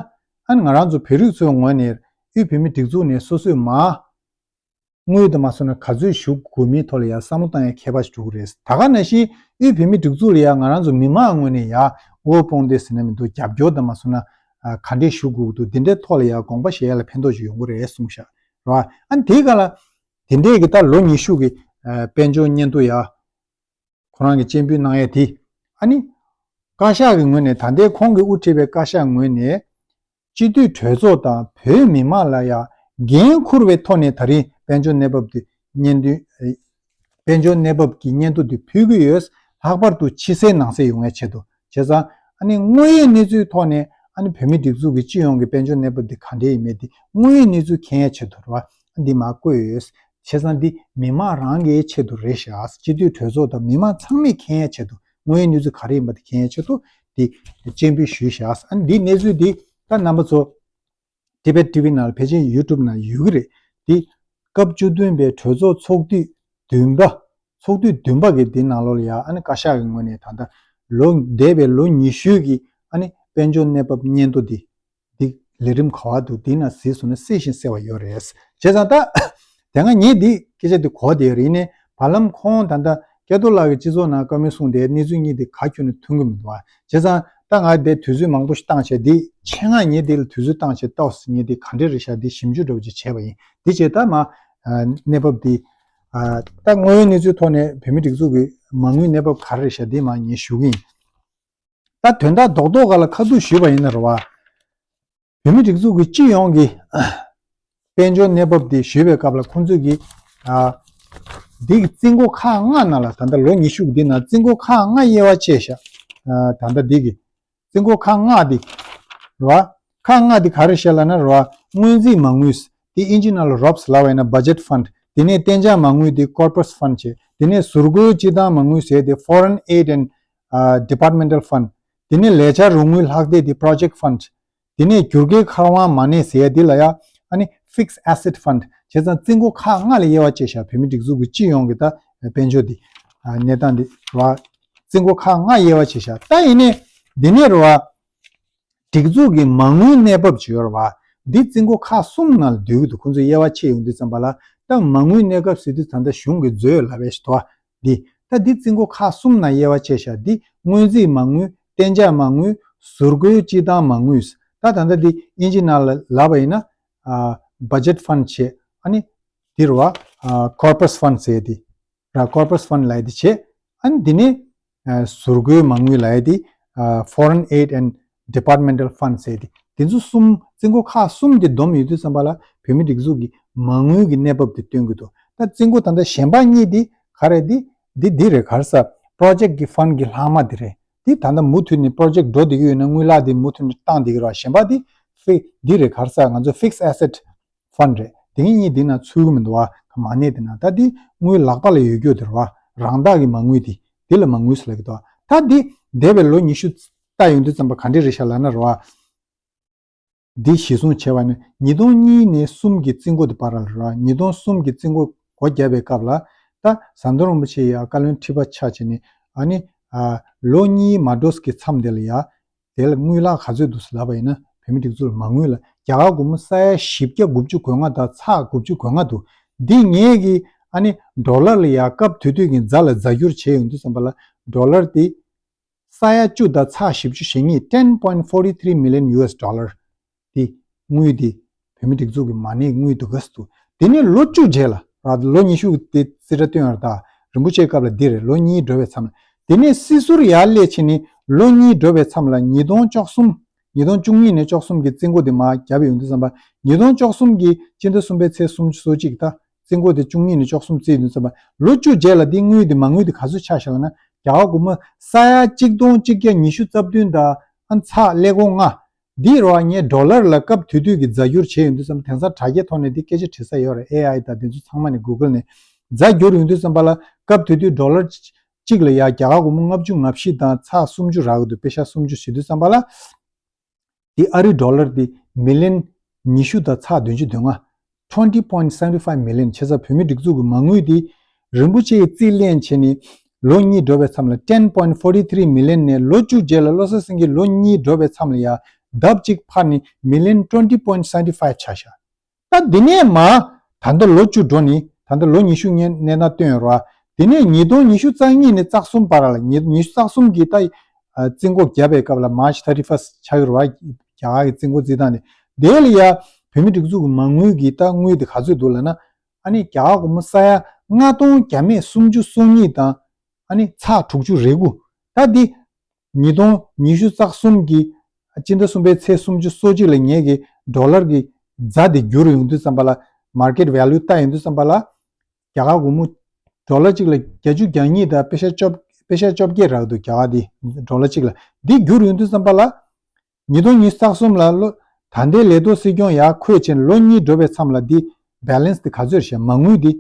ཨ་ང་རང་ཚོ་བོད་རིགས་ཚོའི་ངོས་ནས་དབུས་བོད་མི་སྒྲིག་འཛུགས་ནས་སོ་སོས་མ་དངུལ་དུ་མ་སོང་ན་ག་ཚོད་ཞུ་དགོས་མིན་ཐོག་ལ་ཡང་བསམ་བློ་བཏང་ཡ་ཁྱད་པར་ཞིག་འགྲོ་གི་རེད། ད་ག་ནང་བཞིན་དབུས་བོད་མི་སྒྲིག་འཛུགས་ལ་ཡང་ང་རང་ཚོ་མི་མང་ངོས་ནས་ཡང་དབུལ་ཕོངས་དེ་ཟེར་ན་མི་འདུག་རྒྱབ་སྐྱོར་དུ་མ་སོང་ན་ག་འདྲས་ཞུ་དགོས་འདུག་དེ་འདྲའི་ཐོག་ལ་ཡང་དགོངས་པ་བཞེས་ཡ་ལ་ཕན་ཐོགས་ཅིག་ཡོང་གི་རེད་གསུངས་ཤག་རེད་བ། ཨ་ནི་དེའི་སྒང་ལ་དེ་འདྲས་ཀྱི་ད་ལོ་ཉི་ཤུ་གི་དཔལ་འབྱོར་སྙན་ཐོ་ཡང་ཁོ་རང་གི་སྤྱན་འབུལ་གནང་ཡ་དེ་ཨ་ནི་བཀའ་ཤག་གི་ངོས་ནས་ད་ལྟའི་ཁོང་གིས་དབུ་ཁྲིད་པའི་བཀའ་ཤག་ངོས་ནས། སྤྱི་འཐུས་གྲོས་ཚོགས་དང་བོད་མི་མང་ལ་ཡང་འགན་འཁུར་བའི་ཐོག་ནས་ད་རིང་དཔལ་འབྱོར་གནས་བབ་འདི་སྙན་ཐོ། དཔལ་འབྱོར་གནས་བབ་ཀྱི་སྙན་ཐོ་འདི་ཕུལ་གྱི་ཡོད། ལྷག་པར་དུ་ཕྱི་གསལ་ནང་གསལ་ཡོང་བའི་ཆེད་དུ། བྱས་ཙང་ཨ་ནི་དངོས་ཡོད་གནས་ཚུལ་ཐོག་ནས་ཨ་ནི་བོད་མི་སྒྲིག་འཛུགས་ཀྱི་སྤྱི་ཡོངས་ཀྱི་དཔལ་འབྱོར་གནས་བབ་འདི་ག་འདྲས་ཡིན་མིན་འདི་དངོས་ཡོད་གནས་ཚུལ་མཁྱེན་ཡའི་ཆེད་དུ་རེད་བ། འདི་མར་བཀོད་ཡོད། བྱས་ཙང་འདི་མི་མང་རང་གི་ཆེད་དུ་རེད་ཤག་སྤྱི་འཐུས་གྲོས་ཚོགས་དང་མི་མང་ཚང་མས་མཁྱེན་ཡའི་ཆེད་དུ། དངོས་ཡོད་གནས་ཚུལ་ག་རེ་ཡིན་པ་དེ་མཁྱེན་ཡའི་ཆེད་དུ་དེ་སྤྱན་འབུལ་ཞུས་བཞག་ཨ་ནི་འདིའི་གནས་ཚུལ་འདི་ད་རྣམ་པ་ཚོ་Tibet T V ནང་ལ་ཕལ་ཆེར་YouTube ནང་ཡོད་ཀྱི་རེད། འདི་སྐབས་བཅུ་བདུན་པའི་གྲོས་ཚོགས་ཚོགས་དུས་བདུན་པ། ཚོགས་དུས་བདུན་པ་གི་འདི་ནང་ལོགས་ལ་ཡ་ཨ་ནི་བཀའ་ཤག་གི་ངོས་ནས་ད་ལྟ་ལོ་འདས་པའི་ལོ་ཉི་ཤུ་གི་ཨ་ནི་དཔལ་འབྱོར་གནས་བབ་སྙན་ཐོ་འདི་འདི་ལས་རིམ་ག་བ་འདུག་འདི་ན་གཟིགས་སོང་ན་གསལ་ཞིང་གསལ་བ་ཡོད་རེད། བྱས་ཙང་ད་དེ་སྔ་ངས་འདི་སྐད་ཆ་འདི་གོ་བསྡད་ཡོད་རེད། ཡིན་ནའི་བར་ལམ་ཁོང་ད་ལྟ་སྐལ་རྡོར་ལགས་ཀྱིས་སྤྱི་ཚོགས་ནང་བཀའ་མོལ་གསུངས་ཏེ་གནས་ཚུལ་གཉིས་འདི་ག་ཁྱོན་ནས་མཐུན་གྱི་མི་འདུག་བ། བྱས་ཙང་ད་ང་འདི་དུས་ཚོད་མང་པོ་ཞིག་བཏང་བྱས་འདི་ཆེད་མངགས་ངས་འདི་ལ་དུས་ཚོད་བཏང་བྱས་ཏོག་ཙམ་ངས་འདི་ག་འདྲས་རེད་ཤག་འདི་ཞིབ་འཇུག་འདྲ་བོ་ཅིག་བྱས་པ་ཡིན། འདི་བྱས་ད་མ་གནས་བབ་འདི་ད་དངོས་ཡོད་གནས་ཚུལ་ཐོག་ནས་བོད་མི་སྒྲིག་འཛུགས་ཀྱི་མ་དངུལ་གནས་བབ་ག་རེ་རེད་ཤག་འདི་མ་ངས་ཞུ་གི་ཡིན། ད་དོན་དག་རྡོག་རྡོག་སྒང་ལ་ཁ་ཐུག་ཞུས་པ་ཡིན་ན་རེད་བ། བོད་མི་སྒྲིག་འཛུགས་ཀྱི་སྤྱི་ཡོངས་ཀྱི་དཔལ་འབྱོར་གནས་བབ་དེ་ཞུས་པའི་སྐབས་ལ་ཁོང་ཚོས་ཀྱི་ཨ་འདི་གི་རྩིས་འགོ་ཁག་ལྔ་ནང་ལ་ད་ལྟ་ལོ་ཉི་ཤུ་གི་འདི་ནང་རྩིས་འགོ་ཁག་ལྔ་དབྱེ་བ་ཕྱེ་བཞག་ཨ་ད་ལྟ་འདི་གི་རྩིས་འགོ་ཁག་ལྔ་འདི་རེད་བ། ཁག་ལྔ་འདི་ག་རེ་བཤད་ལབ་ན་རེད་བ། སྔོན་རྩིས་མ་དངུལ། འདི་ཨིན་ཇི་ནང་ལ་རོབ་ལབ་པ་ཡིན་ན་budget fund། དེ་ནས་གཏན་འཇགས་མ་དངུལ་འདི་corpus fund བྱས། དེ་ནས་ཟུར་བཀོལ་སྤྱི་བཏང་མ་དངུལ་ཟེར་དེ་foreign aid and ཨ་departmental fund། དེ་ནས་ལས་འཆར་རོགས་དངུལ་ལྷག་སྟེ་འདི་project fund། དེ་ནས་བསྒྱུར་བཀོད་མཁར་དབང་མ་གནས་ཟེར་ཡ་འདི་ལ་ཡ་ཨ་ནི་fixed asset fund། བྱས་ཙང་རྩིས་འགོ་ཁག་ལྔ་ལ་དབྱེ་བ་ཕྱེ་བཞག་བོད་མི་སྒྲིག་འཛུགས་ཀྱི་སྤྱི་ཡོངས་ཀྱི་ད་དཔལ་འབྱོར་འདི་ཨ་གནས་སྟངས་འདི་ར་རྩིས་འགོ་ཁག་ལྔ་དབྱེ་བ་ཕྱེ་བཞག་ད་ཡིན་ནའི་འདི་ནས་རེད་བ། སྒྲིག་འཛུགས་ཀྱི་མ་དངུལ་གནས་བབ་ཅིག་ཡོད་རེད་བ། འདི་རྩིས་འགོ་ཁག་གསུམ་ནང་ལ་འདུས་ཀྱི་འདུག་ཁོང་ཚོས་དབྱེ་བ་ཕྱེ་ཡོང་དུས་ཙམ་པ་ལ་ད་མ་དངུལ་གནས་སྐབས་ཟེར་དུས་ད་ལྟ་གཞུང་གི་མཛོད་ལབ་པའི་ཞིག་འདུག་བ། འདི་ད་འདི་རྩིས་འགོ་ཁག་གསུམ་ནང་དབྱེ་བ་ཕྱེ་བཞག་འདི་སྔོན་རྩིས་མ་དངུལ། གཏན་འཇགས་མ་དངུལ། ཟུར་བཀོལ་སྤྱི་བཏང་མ་དངུལ། ད་ད་ལྟ་འདི་ཨིན་ཇི་ནང་ལ་ལབ་པ་ཡིན་ན་ཨ་budget fund བྱས། ཨ་ནི་འདི་རེད་བ། ཨ་corpus fund ཟེར་འདི། ར་corpus fund ལབ་ཡ་དེ་བྱས། ཨ་ནི་འདི་ནས་ཨ་ཟུར་བཀོལ་མ་དངུལ་ལབ་ཡ་དེ་ཨ་foreign aid and departmental fund ཟེར་ཏེ་དེ་ཚོ་གསུམ་རྩིས་འགོ་ཁག་གསུམ་དེ་བསྡོམས་ཡོད་དུས་ཙམ་པ་ལ་བོད་མི་སྒྲིག་འཛུགས་ཀྱི་མ་དངུལ་གྱི་གནས་བབ་དེ་སྟོན་གྱི་འདུག་ད་རྩིས་འགོ་ད་ལྟ་གཞན་པ་གཉིས་དེ་ག་རེ་དེ་དེ་འདི་རེད། ག་རེ་ཟ་project གི་fund གི་ལྷག་མ་དེ་རེད། དེ་ད་ལྟ་མུ་མཐུད་ནས་project འགྲོ་བསྡད་ཀྱི་ཡོད་ན་དངུལ་ལག་དེ་མུ་མཐུད་ནས་བཏང་བསྡད་ཀྱི་རེད། གཞན་པ་དེ་ཧྥི་འདི་རེད། ག་རེ་ཟ་ང་ཚོ་fixed asset fund རེད། དེ་གཉིས་འདི་ན་ཚུད་ཀྱི་མི་འདུག་བ། མ་གནས་དེ་ན་ད་འདི་དངུལ་ལག་པ་ལ་ཡོད་རྒྱུ་དེ་རེད་བ། རང་བདག་གི་མ་དངུལ་དེ་འདི་ལ་མ་དངུལ་ཟེར་ལབ་ཀྱི་འདུག་བ། ད་འདི་འདས་པའི་ལོ་ཉི་ཤུ་ལྟ་ཡོང་དུས་ཙམ་པ་ག་འདྲས་རེད་ཤག་ལབ་ན་རེད་བ། འདི་གཞི་བཟུང་བྱས་པ་ནི་ཉིས་སྟོང་གཉིས་ནས་གསུམ་གྱི་རྩིས་འགོ་དེ་བར་ལ་རེད་བ། ཉིས་སྟོང་གསུམ་གྱི་རྩིས་འགོ་སྒོ་བརྒྱབ་པའི་སྐབས་ལ་ད་ཟམ་གདོང་རིན་པོ་ཆེ་ཡ་བཀའ་བློན་ཁྲི་པ་ཆགས་བྱས་ནས་ཨ་ནི་ཨ་ལོ་གཉིས་མ་འགྲོ་གི་མཚམས་དེ་ལ་ཡ། དེ་ལ་དངུལ་ལག་ག་ཚོད་འདུག་ཟེར་ལབ་པ་ཡིན་ན་བོད་མི་སྒྲིག་འཛུགས་ལ་མ་དངུལ་ལ་རྒྱ་གར་སྒོར་མོ་ས་ཡ་བཞི་བརྒྱ་དགུ་བཅུ་གོ་ལྔ་དང་ཚེག་དགུ་བཅུ་གོ་ལྔ་འདུག་འདི་ངེད་ཀྱི་ཨ་ནི་ཌོ་ལར་ལ་ཡ་སྐབས་དེ་དུས་ཀྱི་རྫ་ལ་རྫ་འགྱུར་བྱས་ཡོང་དུས་ཙམ་པ་ལ་ཌོ་ལར་དེ་ས་ཡ་བཅུ་དང་ཚེག་བཞི་བཅུ་ཞེ་གཉིས ten point forty three million U S dollar དེ་དངུལ་དེ་བོད་མི་སྒྲིག་འཛུགས་ཀྱི་མ་གནས་དངུལ་འདུག་ག་ཟེར་འདུག་དེ་ནས་ལོ་བཅུ་རྗེས་ལ་ར་ལོ་ཉི་ཤུ་དེ་རྩིས་ཁྲ་བཏོན་ཡོད་རེད། ད་རིན་པོ་ཆེའི་སྐབས་ལ་འདི་རེད། ལོ་གཉིས་འགྲོ་བའི་མཚམས་ལ། དེ་ནས་སྲིད་ཟུར་ཡར་སླེབས་ཕྱིན་ནས་ལོ་གཉིས་འགྲོ་བའི་མཚམས་ལ་ཉིས་སྟོང་བཅུ་གསུམ། ཉིས་སྟོང་བཅུ་གཉིས་ནས་བཅུ་གསུམ་གྱི་རྩིས་འགོ་དེ་མར་བརྒྱབ་ཡོང་དུས་ཙམ་པ། ཉིས་སྟོང་བཅུ་གསུམ་གྱི་སྤྱི་ཟླ་གསུམ་པའི་ཚེས་སུམ་ཅུ་སོ་གཅིག་ད་རྩིས་འགོ་དེ་བཅུ་གཉིས་ནས་བཅུ་གསུམ་བརྩིས་ཡོང་དུས་ཙམ་པ་ལོ་བཅུ་རྗེས་ལ་འདི་དངུལ་དེ་མ་དངུལ་དེ་ག་ཚོད་ཆགས་ཤག་ལབ་ན་ རྒྱ་གར་སྒོར་མོ་ས་ཡ་གཅིག་སྟོང་གཅིག་བརྒྱ་ཉི་ཤུ་རྩ་བདུན་དང་ཨ་ཚེག་ཀླད་ཀོར་ལྔ། འདི་རེད་བ། ངས་ཌོ་ལར་ལ་སྐབས་དེ་དུས་ཀྱི་རྫ་འགྱུར་བྱས་ཡོང་དུས་ཙམ་དེང་སང་དྲ་རྒྱའི་ཐོག་ནས་འདི་སྐད་ཆ་དྲི་ས་ཡོད་རེད། ཨེ་ཨའི་དང་དེ་ཚོ་ཚང་མ་ནས་གུ་གལ་ནས་རྫ་འགྱུར་ཡོང་དུས་ཙམ་པ་ལ་སྐབས་དེ་དུས་ཌོ་ལར་གཅིག་ལ་ཡ་རྒྱ་གར་སྒོར་མོ་ལྔ་བཅུ་ང་བཞི་དང་ཚེག་སུམ་ཅུ་རག་གི་འདུག་པེ་ཤ་སུམ་ཅུ་ཟེར་དུས་ཙམ་པ་ལ། དེ་ཨ་རི་ཌོ་ལར་དེ་མི་ལི་ཡོན་ཉི་ཤུ་དང་ཚེག་བདུན་ཅུ་དོན་ལྔ། twenty point seventy five million། བྱས་ཙང་བོད་མིའི་སྒྲིག་འཛུགས་ཀྱི་མ་དངུལ་དེ་རིན་པོ་ཆེ་གིས་རྩིས་ལེན་བྱས་ནས་ལོ་གཉིས་འགྲོ་བའི་མཚམས་ལ་ten point forty three million ནས་ལོ་བཅུ་རྗེས་ལ་བློ་བཟང་སེང་གེ་ལོ་གཉིས་འགྲོ་བའི་མཚམས་ལ་ཡ་ལྡབ་གཅིག་འཕར་ནས་མི་ལི་ཡོན་twenty point seventy five ཆགས་ཤག་ད་འདི་ནས་མ་ད་ལྟ་ལོ་བཅུ་འགྲོ་ནི་ད་ལྟ་ལོ་ཉི་ཤུ་གནས་གནས་སྟངས་སྟོན་ཡོད་རེད་བ། དེ་ནས་ཉིས་སྟོང་ཉི་ཤུ་རྩ་གཉིས་ནས་རྩ་གསུམ་བར་ལ་ཉི་ཉི་ཤུ་རྩ་གསུམ་གྱི་ད་ཨ་རྩིས་འགོ་བརྒྱབ་པའི་སྐབས་ལ་March thirty first ཆགས་ཡོད་རེད་བ། རྒྱ་གར་གྱི་རྩིས་འགོ་རྩིས་སྟངས་དེ། དེ་ལ་ཡ་བོད་མིའི་སྒྲིག་འཛུགས་ཀྱི་མ་དངུལ་གྱི་ད་དངུལ་དེ་ག་ཚོད་འདུག་ལབ་ན། ཨ་ནི་རྒྱ་གར་སྒོར་མོ་ས་ཡ་ལྔ་སྟོང་བརྒྱ་མེད་སུམ་ཅུ་སོ་གཉིས་དང་ཨ་ནི་ཚེག་དྲུག་ཅུ་རེ་དགུ། ད་འདི་ཉིས་སྟོང་ཉི་ཤུ་རྩ་གསུམ་གྱི་སྤྱི་ཟླ་གསུམ་པའི་ཚེས་སུམ་ཅུ་སོ་གཅིག་ལ་ངེད་ཀྱི་ཌོ་ལར་གྱི་རྫ་དེ་བསྒྱུར་ཡོང་དུས་ཙམ་པ་ལ་market value ལྟ་ཡོང་དུས་ཙམ་པ་ལ་རྒྱ་གར་སྒོར་མོ་ཌོ་ལར་གཅིག་ལ་བརྒྱད་ཅུ་གྱ་གཉིས་དང་པེ་ཤ་བཅོ་པེ་ཤ་བཅོ་བརྒྱད་རག་འདུག་རྒྱ་གར་དེ་ཌོ་ལར་གཅིག་ལ། འདི་བསྒྱུར་ཡོང་དུས་ཙམ་པ་ལ་ཉིས་སྟོང་ཉི་ཤུ་རྩ་གསུམ་ལ་ལོ་ད་ལྟའི་ལས་ཐོག་སྲིད་སྐྱོང་ཡར་འཁོད་བྱས་ནས་ལོ་གཉིས་འགྲོ་བའི་མཚམས་ལ་འདི་balance དེ་ག་ཚོད་རེད་ཤག་མ་དངུལ་འདི།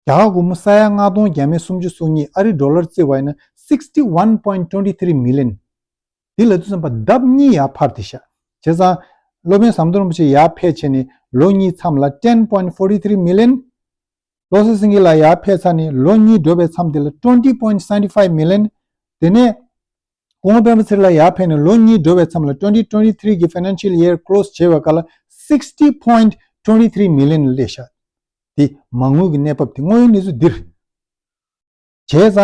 རྒྱ་གར་སྒོར་མོ་ས་ཡ་ལྔ་སྟོང་བརྒྱ་མེད་སུམ་ཅུ་སོ་གཉིས། ཨ་རི་ཌོ་ལར་བརྩི་བ་ཡིན་ན་sixty one point twenty three million། འདི་ལ་དུས་ཙམ་པ་ལྡབ་གཉིས་ཡར་འཕར་ཏེ་ཤག་བྱས་ཙང་སློབ་དཔོན་ཟམ་གདོང་རིན་པོ་ཆེ་ཡར་ཕེབས་བྱས་ནས་ལོ་གཉིས་མཚམས་ལ་ten point forty three million། བློ་བཟང་སེང་གེ་ལགས་ཡར་ཕེབས་ཚར་ནས་ལོ་གཉིས་འགྲོ་བའི་མཚམས་དེ་ལ་twenty point seventy five million། དེ་ནས་སྐུ་ངོ་སྤེན་པ་ཚེ་རིང་ལགས་ཡར་ཕེབས་ནས་ལོ་གཉིས་འགྲོ་བའི་མཚམས་ལ་twenty twenty three གི་financial year close བྱས་པའི་སྐབས་ལ་sixty point twenty three million སླེབས་ཤག་དེ་མ་དངུལ་གྱི་གནས་བབ་དེ་དངོས་ཡོད་གནས་ཚུལ་འདིར། བྱས་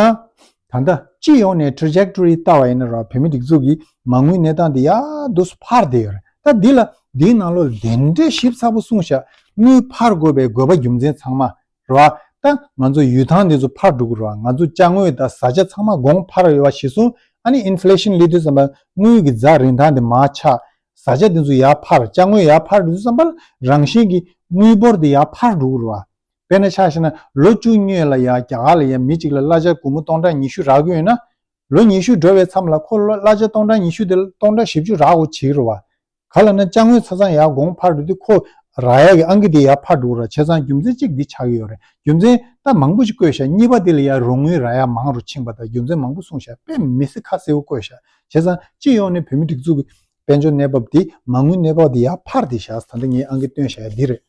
ཙང་ད་ལྟ་སྤྱི་ཡོངས་ནས་trajectory ལྟ་བ་ཡིན་ན་ར་བོད་མིའི་སྒྲིག་འཛུགས་ཀྱི་མ་དངུལ་གནས་སྟངས་དེ་ཡར་འདུག་སེ་འཕར་བསྡད་ཡོད་རེད། ད་འདི་ལ་འདིའི་ནང་ལོགས་ལ་དེ་འདྲའི་ཞིབ་ཚགས་པོ་གསུངས་ཤག་དངུལ་འཕར་དགོས་པའི་དགོས་པ་རྒྱུ་མཚན་ཚང་མ་རེད་བ། ད་ང་ཚོ་ཡུལ་ཐང་འདི་ཚོ་འཕར་འགྲོ་གི་རེད་བ། ང་ཚོ་ཅ་དངོས་དང་བཟའ་བཅའ་ཚང་མ་གོང་འཕར་ཡོད་པ་གཞིར་བཟུང་། ཨ་ནི་inflation སླེབས་དུས་ཙམ་པ་དངུལ་གྱི་རྫ་རིན་ཐང་དེ་མར་ཆག་བཟའ་བཅའ་དེ་ཚོ་ཡར་འཕར། ཅ་དངོས་ཡར་འཕར་དུས་ཙམ་པ་ལ་རང་བཞིན་གྱིས་དངུལ་འབོར་དེ་ཡར་འཕར་འགྲོ་གི་རེད་བ། དཔེར་ན་ཆ་བཞག་ན་ལོ་བཅུ་སྔོན་ལ་ཡ་རྒྱ་གར་ལ་ཡ་མི་གཅིག་ལ་གླ་ཆ་སྒོར་མོ་སྟོང་ཕྲག་ཉི་ཤུ་རག་གི་ཡོད་ན། ལོ་ཉི་ཤུ་འགྲོ་བའི་མཚམས་ལ་ཁོ་ལོ་གླ་ཆ་སྟོང་ཕྲག་ཉི་ཤུ་དེ་ལ་སྟོང་ཕྲག་བཞི་བཅུ་རག་དགོས་བྱེད་ཀྱི་རེད་བ། ག་ལབ་ན་ཅ་དངོས་ཆ་ཚང་ཡར་གོང་འཕར་འགྲོ་དུས་ཁོ་རག་ཡག་གི་ཨང་ཀི་དེ་ཡར་འཕར་འགྲོ་གི་རེད། བྱས་ཙང་རྒྱུ་མཚན་གཅིག་འདི་ཆགས་ཀྱི་ཡོད་རེད། རྒྱུ་མཚན་ད་མང་པོ་ཞིག་བཀོད་ཤག་གཉིས་པ་དེ་ལ་ཡར་རོགས་དངུལ་རག་ཡག་མང་རུ་ཕྱིན་པ་དང་རྒྱུ་མཚན་མང་པོ་གསུངས་ཤག་དཔེ་མི་སྲིད་ཁ་གསལ་པོ་བཀོད་ཤག་བྱས་ཙང་སྤྱི་ཡོངས་ནས་བོད་མིའི་སྒྲིག་འཛུགས་ཀྱི་དཔལ་འབྱོར་གནས་བབ་དེ་མ་དངུལ་གནས་བབ་དེ་ཡར་འཕར་ཏེ་ཤག་ད་ལྟ་ངས་ཨང་ཀི་སྟོན་བཞག་ཡག་འདི་རེད།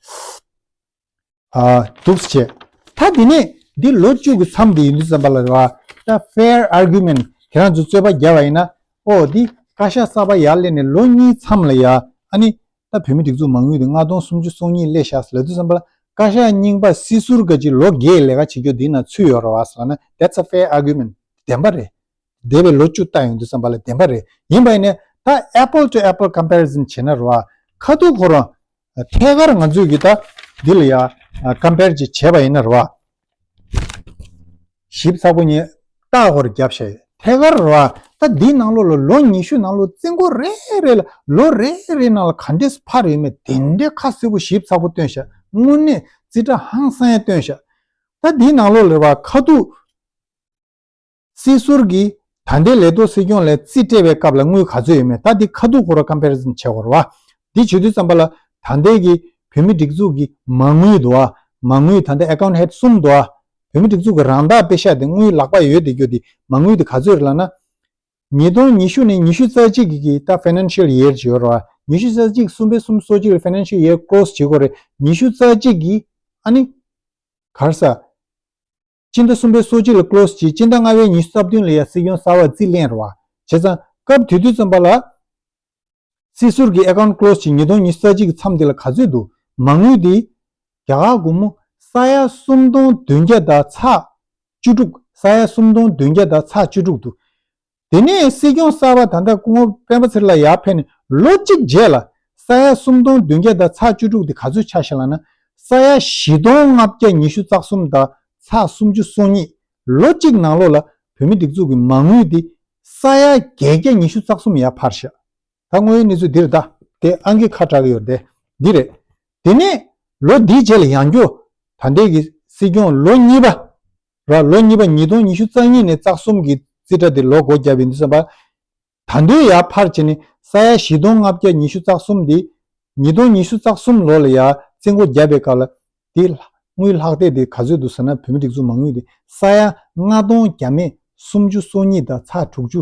ཨ། འདུག་སེ་བྱས། ད་དེ་ནས་འདི་ལོ་བཅུ་གི་མཚམས་དེ་ཡིན་དུས་ཙམ་པ་ལ་རེད་བ། ད་fair argument ཁྱེད་རང་ཚོས་རྩོད་པ་བརྒྱབ་པ་ཡིན་ན། ཨོ་འདི་བཀའ་ཤག་གསར་པ་ཡར་སླེབས་ནས་ལོ་གཉིས་མཚམས་ལ་ཡ། ཨ་ནི་ད་བོད་མིའི་སྒྲིག་འཛུགས་མ་དངུལ་དེ་ལྔ་སྟོང་སུམ་ཅུ་སོ་གཉིས་སླེབས་ཤག་ཟེར་ལབ་དུས་ཙམ་པ་ལ་བཀའ་ཤག་རྙིང་པ་སྲིད་ཟུར་ག་ཅིག་ལོ་བརྒྱད་ལས་ཀ་བྱེད་རྒྱུ་འདི་ན་ཚུད་ཡོད་རེད་བ་ཟེར་ན། That's a fair argument. བདེན་པ་རེད། འདས་པའི་ལོ་བཅུ་ལྟ་ཡོང་དུས་ཙམ་པ་ལ་བདེན་པ་རེད། ཡིན་པ་ཡིན་ནའི་ད་apple to apple comparison བྱས་ན་རེད་བ། ཁ་ཐུག་ཁོ་རང་ཐད་ཀར་ང་ཚོས་ཀྱི་ད་འདི་ལ་ཡ་compare ཅིག་བྱས་པ་ཡིན་ན་རེད་བ། ཞིབ་ཚགས་པོ་ཉིད་ལྟ་ཧོར་བརྒྱབ་བཞག་ཡོད། ཐད་ཀར་རེད་བ། ད་འདིའི་ནང་ལོགས་ལ་ལོ་ཉི་ཤུ་ནང་ལོགས་རྩིས་འགོ་རེ་རེ་ལ་ལོ་རེ་རེ་ནང་ལ་ག་འདྲས་འཕར་ཡོད་མེད་དེ་འདྲའི་ཁ་གསལ་པོ་ཞིབ་ཚགས་པོ་སྟོན་བཞག་དངོས་གནས་རྩིས་ཁྲ་ཧང་སང་ཡ་སྟོན་བཞག་ད་འདིའི་ནང་ལོགས་ལ་རེད་བ། ཁ་ཐུག་སྲིད་ཟུར་གྱིས་ད་ལྟའི་ལས་ཐོག་སྲིད་སྐྱོང་ལ་རྩིས་སྤྲད་པའི་སྐབས་ལ་དངུལ་ག་ཚོད་ཡོད་མེད་ད་འདི་ཁ་ཐུག་ཁོ་རང་comparison བྱེད་དགོས་རེད་བ། འདི་བྱེད་དུས་ཙམ་པ་ལ་ད་ལྟའི་གི་བོད་མིའི་སྒྲིག་འཛུགས་ཀྱི་མ་དངུལ་འདུག་བ། མ་དངུལ་ད་ལྟ་account head གསུམ་འདུག་བ། བོད་མིའི་སྒྲིག་འཛུགས་ཀྱི་རང་བདག་པེ་ཤག་དེ་དངུལ་ལག་པ་ཡོད་དེ་རྒྱུ་དེ་མ་དངུལ་དེ་ག་ཚོད་རེད་ལབ་ན། ཉིས་སྟོང་ཉི་ཤུ་ནས་ཉི་ཤུ་རྩ་གཅིག་གི་གི་ད་financial year ཅིག་ཡོད་རེད་བ། ཉི་ཤུ་རྩ་གཅིག་གསུམ་པའི་གསུམ་སོ་གཅིག་ལ་financial year close བྱེད་དགོས་རེད། ཉི་ཤུ་རྩ་གཅིག་གི་ཨ་ནི་ག་རེ་ཟ། སྤྱི་ཟླ་གསུམ་པའི་སོ་གཅིག་ལ་close བྱས། སྤྱི་ཟླ་ལྔ་པའི་ཉི་ཤུ་རྩ་བདུན་ལ་ཡ་སྲིད་སྐྱོང་གསར་པ་རྩིས་ལེན་རེད་བ། བྱས་ཙང་སྐབས་དེ་དུས་ཙམ་པ་ལ་སྲིད་ཟུར་གྱི་account close བྱས། ཉིས་སྟོང་ཉི་ཤུ་རྩ་གཅིག་གི་མཚམས་དེ་ལ་ག་ཚོད་འདུག་མ་དངུལ་དེ་རྒྱ་གར་སྒོར་མོ་ས་ཡ་སུམ་སྟོང་བདུན་བརྒྱ་དང་ཚེག་བཅུ་དྲུག་ས་ཡ་སུམ་སྟོང་བདུན་བརྒྱ་དང་ཚེག་བཅུ་དྲུག་འདུག་དེ་ནས་སྲིད་སྐྱོང་གསར་པ་ད་ལྟ་སྐུ་ངོ་སྤེན་པ་ཚེ་རིང་ལགས་ཡར་ཕེབས་ནས་ལོ་གཅིག་རྗེས་ལ་ས་ཡ་སུམ་སྟོང་བདུན་བརྒྱ་དང་ཚེག་བཅུ་དྲུག་དེ་ག་ཚོད་ཆགས་ཤག་ལབ་ན། ས་ཡ་བཞི་སྟོང་ལྔ་བརྒྱ་ཉི་ཤུ་རྩ་གསུམ་དང་ཚེག་སུམ་ཅུ་སོ་གཉིས། ལོ་གཅིག་ནང་ལོགས་ལ་བོད་མིའི་སྒྲིག་འཛུགས་ཀྱི་མ་དངུལ་དེ་ས་ཡ་བརྒྱད་བརྒྱ་ཉི་ཤུ་རྩ་གསུམ་ཡར་འཕར་ཤག་ད་དངོས་ཡོད་གནས་ཚུལ་འདི་རེད། ད་དེ་ཨང་ཀི་ཁ་གྲག་གི་ཡོད་རེད་དེ། འདི་རེད། དེ་ནས་ལོ་འདིའི་རྗེས་ལ་ཡང་བསྐྱར་ད་ལྟའི་གི་སྲིད་སྐྱོང་ལོ་གཉིས་པ། ར་ལོ་གཉིས་པ་ཉིས་སྟོང་ཉི་ཤུ་རྩ་གཉིས་ནས་རྩ་གསུམ་གྱི་རྩིས་ཁྲ་དེ་ལོ་སྒོ་བརྒྱབ་ཡིན་དུས་ཙམ་པ། ད་དུང་ཡར་འཕར་བྱས་ནས་ས་ཡ་བཞི་སྟོང་ལྔ་བརྒྱ་ཉི་ཤུ་རྩ་གསུམ་འདི་ཉིས་སྟོང་ཉི་ཤུ་རྩ་གསུམ་ལོ་ལ་ཡར་རྩིས་འགོ་བརྒྱབ་པའི་སྐབས་ལ་དེ་དངུལ་ལྷག་བསྡད་དེ་ག་ཚོད་འདུག་ཟེར་ན། བོད་མིའི་སྒྲིག་འཛུགས་མ་དངུལ་དེ་ས་ཡ་ལྔ་སྟོང་བརྒྱ་མེད་སུམ་ཅུ་སོ་གཉིས་དང་ཚེག་དྲུག་ཅུ་